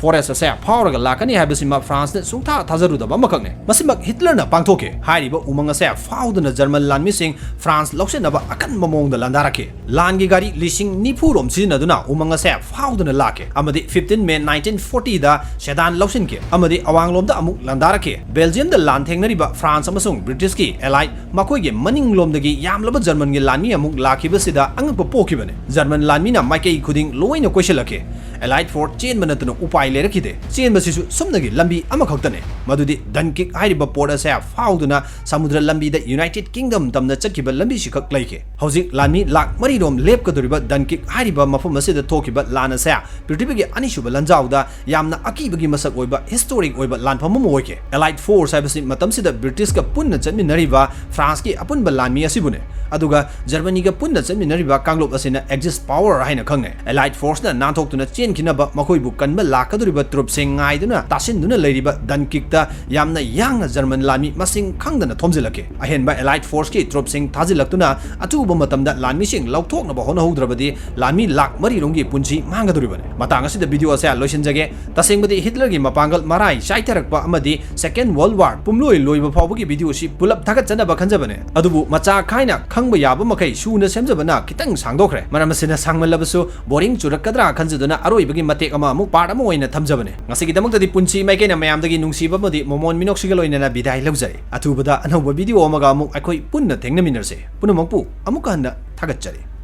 ꯐꯣꯔꯦꯁ ꯑꯁꯦ ꯐꯥꯎꯔꯒ ꯂꯥꯛꯀꯅꯤ ꯍꯥꯏꯕꯁꯤꯃ ꯐ꯭ꯔꯥꯟꯁꯅ ꯁꯨꯡꯊꯥ ꯊꯥꯖꯔꯨꯗꯕ ꯑꯃꯈꯛꯅꯦ꯫ ꯃꯁꯤꯃꯛ ꯍꯤꯠꯂꯔꯅ ꯄꯥꯡꯊꯣꯛꯈꯤ꯫ ꯍꯥꯏꯔꯤꯕ ꯎꯃꯪ ꯑꯁꯦ ꯐꯥꯎꯗꯨꯅ ꯖꯔꯃꯟ ꯂꯥꯟꯃꯤꯁꯤꯡ ꯐ꯭ꯔꯥꯟꯁ ꯂꯧꯁꯤꯟꯅꯕ ꯑꯀꯟꯕ ꯃꯑꯣꯡꯗ ꯂꯥꯟꯗꯥꯔꯛꯈꯤ꯫ ꯂꯥꯟꯒꯤ ꯒꯥꯔꯤ ꯂꯤꯁꯤꯡ ꯅꯤꯐꯨ ꯔꯣꯝ ꯁꯤꯖꯤꯟꯅꯗꯨꯅ ꯎꯃꯪ ꯑꯁꯦ ꯐꯥꯎꯗꯨꯅ ꯂꯥꯛꯈꯤ ꯑꯃꯗꯤ ꯐꯤꯐꯇꯤꯟ ꯃꯦ ꯅꯥꯏꯟꯇꯤꯟ ꯐꯣꯔꯇꯤꯗ ꯁꯦꯗꯥꯟ ꯂꯧꯁꯤꯟꯈꯤ ꯑꯃꯗꯤ ꯑꯋꯥꯡꯂꯣꯝꯗ ꯑꯃꯨꯛ ꯂꯥꯟꯗꯥꯔꯛꯈꯤ꯫ ꯕꯦꯜꯖꯤꯌꯝꯗ ꯂꯥꯟ ꯊꯦꯡꯅꯔꯤꯕ ꯐ꯭ꯔꯥꯟꯁ ꯑꯃꯁꯨꯡ ꯕ꯭ꯔꯤꯇꯤꯁꯀꯤ ꯑꯦꯂꯥꯏꯠ, ꯃꯈꯣꯏꯒꯤ ꯃꯅꯤꯡꯂꯣꯝꯗꯒꯤ ꯌꯥꯝꯂꯕ ꯖꯔꯃꯟꯒꯤ ꯂꯥꯟꯃꯤ ꯑꯃꯨꯛ ꯂꯥꯛꯈꯤꯕꯁꯤꯗ ꯑꯉꯛꯄ ꯄꯣꯛꯈꯤꯕꯅꯤ꯫ ꯖꯔꯃꯟ ꯂꯥꯟꯃꯤꯅ ꯃꯥꯏꯀꯩ ꯈꯨꯗꯤꯡ ꯂꯣꯏꯅ ꯀꯣꯏꯁꯤꯜꯂꯛꯈꯤ꯫ ꯑꯦꯂꯥꯏꯠ ꯐꯣꯔꯁ ꯆꯦꯟꯕ ꯅꯠꯇꯅ ꯎꯄꯥꯏ ꯂꯩꯔꯛꯈꯤꯗꯦ꯫ ꯆꯦꯟꯕꯁꯤꯁꯨ ꯁꯨꯞꯅꯒꯤ ꯂꯝꯕꯤ ꯑꯃꯈꯛꯇꯅꯦ, ꯃꯗꯨꯗꯤ ꯗꯟꯀꯤꯛ ꯍꯥꯏꯔꯤꯕ ꯄꯣꯔꯠ ꯑꯁꯦ ꯐꯥꯎꯗꯨꯅ ꯁꯃꯨꯗ꯭ꯔ ꯂꯝꯕꯤꯗ ꯌꯨꯅꯥꯏꯇꯦꯗ ꯀꯤꯡꯗꯝ ꯇꯝꯅ ꯆꯠꯈꯤꯕ ꯂꯝꯕꯤꯁꯤꯈꯛ ꯂꯩꯈꯤ꯫ ꯍꯧꯖꯤꯛ ꯂꯥꯟꯃꯤ ꯂꯥꯛ ꯃꯔꯤ ꯔꯣꯝ ꯂꯦꯞꯀꯗꯧꯔꯤꯕ ꯗꯟꯀꯤꯛ ꯍꯥꯏꯔꯤꯕ ꯃꯐꯝ ꯑꯁꯤꯗ ꯊꯣꯛꯈꯤꯕ ꯂꯥꯟ ꯑꯁꯦ ꯄ꯭ꯔꯤꯊꯤꯕꯤꯒꯤ ꯑꯅꯤꯁꯨꯕ ꯂꯥꯟꯖꯥꯎꯗ ꯌꯥꯝꯅ ꯑꯀꯤꯕꯒꯤ ꯃꯁꯛ ꯑꯣꯏꯕ ꯍꯤꯁꯇꯣꯔꯤꯛ ꯑꯣꯏꯕ ꯂꯥꯟꯐꯝ ꯑꯃ ꯑꯣꯏꯈꯤ꯫ ꯑꯦꯂꯥꯏꯠ ꯐꯣꯔꯁ ꯍꯥꯏꯕꯁꯤ ꯃꯇꯝꯁꯤꯗ ꯕ꯭ꯔꯤꯇꯤꯁꯀ ꯄꯨꯟꯅ ꯆꯠꯃꯤꯟꯅꯔꯤꯕ ꯐ꯭ꯔꯥꯟꯁꯀꯤ ꯑꯄꯨꯟꯕ ꯂꯥꯟꯃꯤ ꯑꯁꯤꯕꯨꯅꯦ꯫ ꯑꯗꯨꯒ ꯖꯔꯃꯅꯤꯒ ꯄꯨꯟꯅ ꯆꯠꯃꯤꯟꯅꯔꯤꯕ ꯀꯥꯡꯂꯨꯞ ꯑꯁꯤꯅ ꯑꯦꯛꯖꯤꯁ ꯄꯥꯋꯔ ꯍꯥꯏꯅ ꯈꯪꯅꯩ꯫ ꯑꯦꯂꯥꯏꯠ ꯐꯣꯔꯁꯅ ꯅꯥꯟꯊꯣꯛꯇꯨꯅ ꯆꯦꯟꯈꯤꯅꯕ ꯃꯈꯣꯏꯕꯨ ꯀꯟꯕ ꯂꯥꯛꯀꯗꯧꯔꯤꯕ ꯇ꯭ꯔꯨꯞꯁꯤꯡ ꯉꯥꯏꯗꯨꯅ ꯇꯥꯁꯤꯟꯗꯨꯅ ꯂꯩꯔꯤꯕ ꯗꯟꯀꯤꯛꯇ ꯌꯥꯝꯅ ꯌꯥꯡꯅ ꯖꯔꯃꯟ ꯂꯥꯟꯃꯤ ꯃꯁꯤꯡ ꯈꯪꯗꯅ ꯈꯣꯝꯖꯤꯜꯂꯛꯈꯤ꯫ ꯑꯍꯦꯟꯕ allied forceꯀꯤ troopꯁꯤꯡ ꯊꯥꯖꯤꯜꯂꯛꯇꯨꯅ ꯑꯊꯨꯕ ꯃꯇꯝꯗ ꯂꯥꯟꯃꯤꯁꯤꯡ ꯂꯧꯊꯣꯛꯅꯕ ꯍꯣꯠꯅꯍꯧꯗ꯭ꯔꯕꯗꯤ ꯂꯥꯟꯃꯤ ꯂꯥꯈ ꯃꯔꯤ ꯔꯣꯝꯒꯤ ꯄꯨꯟꯁꯤ ꯃꯥꯡꯒꯗꯧꯔꯤꯕꯅꯤ꯫ ꯃꯇꯥꯡ ꯑꯁꯤꯗ video ꯑꯁꯦ ꯂꯣꯏꯁꯤꯟꯖꯒꯦ꯫ ꯇꯁꯦꯡꯕꯗꯤ ꯍꯤꯠꯂꯔꯒꯤ ꯃꯄꯥꯡꯒꯜ ꯃꯔꯥꯏ ꯆꯥꯏꯊꯔꯛꯄ ꯑꯃꯗꯤ Second World War ꯄꯨꯝꯂꯣꯏ ꯂꯣꯏꯕ ꯐꯥꯎꯕꯒꯤ video ꯁꯤ ꯄꯨꯂꯞ ꯊꯥꯒꯠꯆꯅꯕ ꯈꯟꯖꯕꯅꯦ꯫ ꯑꯗꯨꯕꯨ ꯃꯆꯥ ꯈꯥꯏꯅ ꯈꯪꯕ ꯌꯥꯕ ꯃꯈꯩ ꯁꯨꯅ ꯁꯦꯝꯖꯕꯅ ꯈꯤꯇꯪ ꯁꯥꯡꯗꯣꯛꯈ꯭ꯔꯦ꯫ ꯃꯔꯝ ꯑꯁꯤꯅ ꯁꯥꯡꯃꯜꯂꯕꯁꯨ boring ꯆꯨꯔꯛꯀꯗ꯭ꯔꯥ ꯈꯟꯖꯗꯨꯅ ꯑꯔꯣꯏꯕꯒꯤ ꯃꯇꯦꯛ ꯑꯃ ꯑꯃꯨꯛ part ꯑꯃ ꯑꯣꯏꯅ ꯊꯝꯖꯕꯅꯦ꯫ ꯉꯁꯤꯒꯤꯗꯃꯛꯇꯗꯤ ꯄꯨꯟꯁꯤ ꯃꯥꯏꯀꯩꯅ ꯃꯌꯥꯝꯗꯒꯤ ꯅꯨꯡꯁꯤꯕ ꯑꯃꯗꯤ ꯃꯣꯃꯣꯟ ꯃꯤꯅꯣꯛꯁꯤꯒ ꯂꯣꯏꯅꯅ ꯕꯤꯗꯥꯏ ꯂꯧꯖꯔꯦ꯫ ꯑꯊꯨꯕꯗ ꯑꯅꯧꯕ video ꯑꯃꯒ ꯑꯃꯨꯛ ꯑꯩꯈꯣꯏ ꯄꯨꯟꯅ ꯊꯦꯡꯅꯃꯤꯟꯅꯔꯁꯦ꯫ ꯄꯨꯝꯅꯃꯛꯄꯨ ꯑꯃꯨꯛꯀ ꯍꯟꯅ ꯊꯥꯒꯠꯆꯔꯤ꯫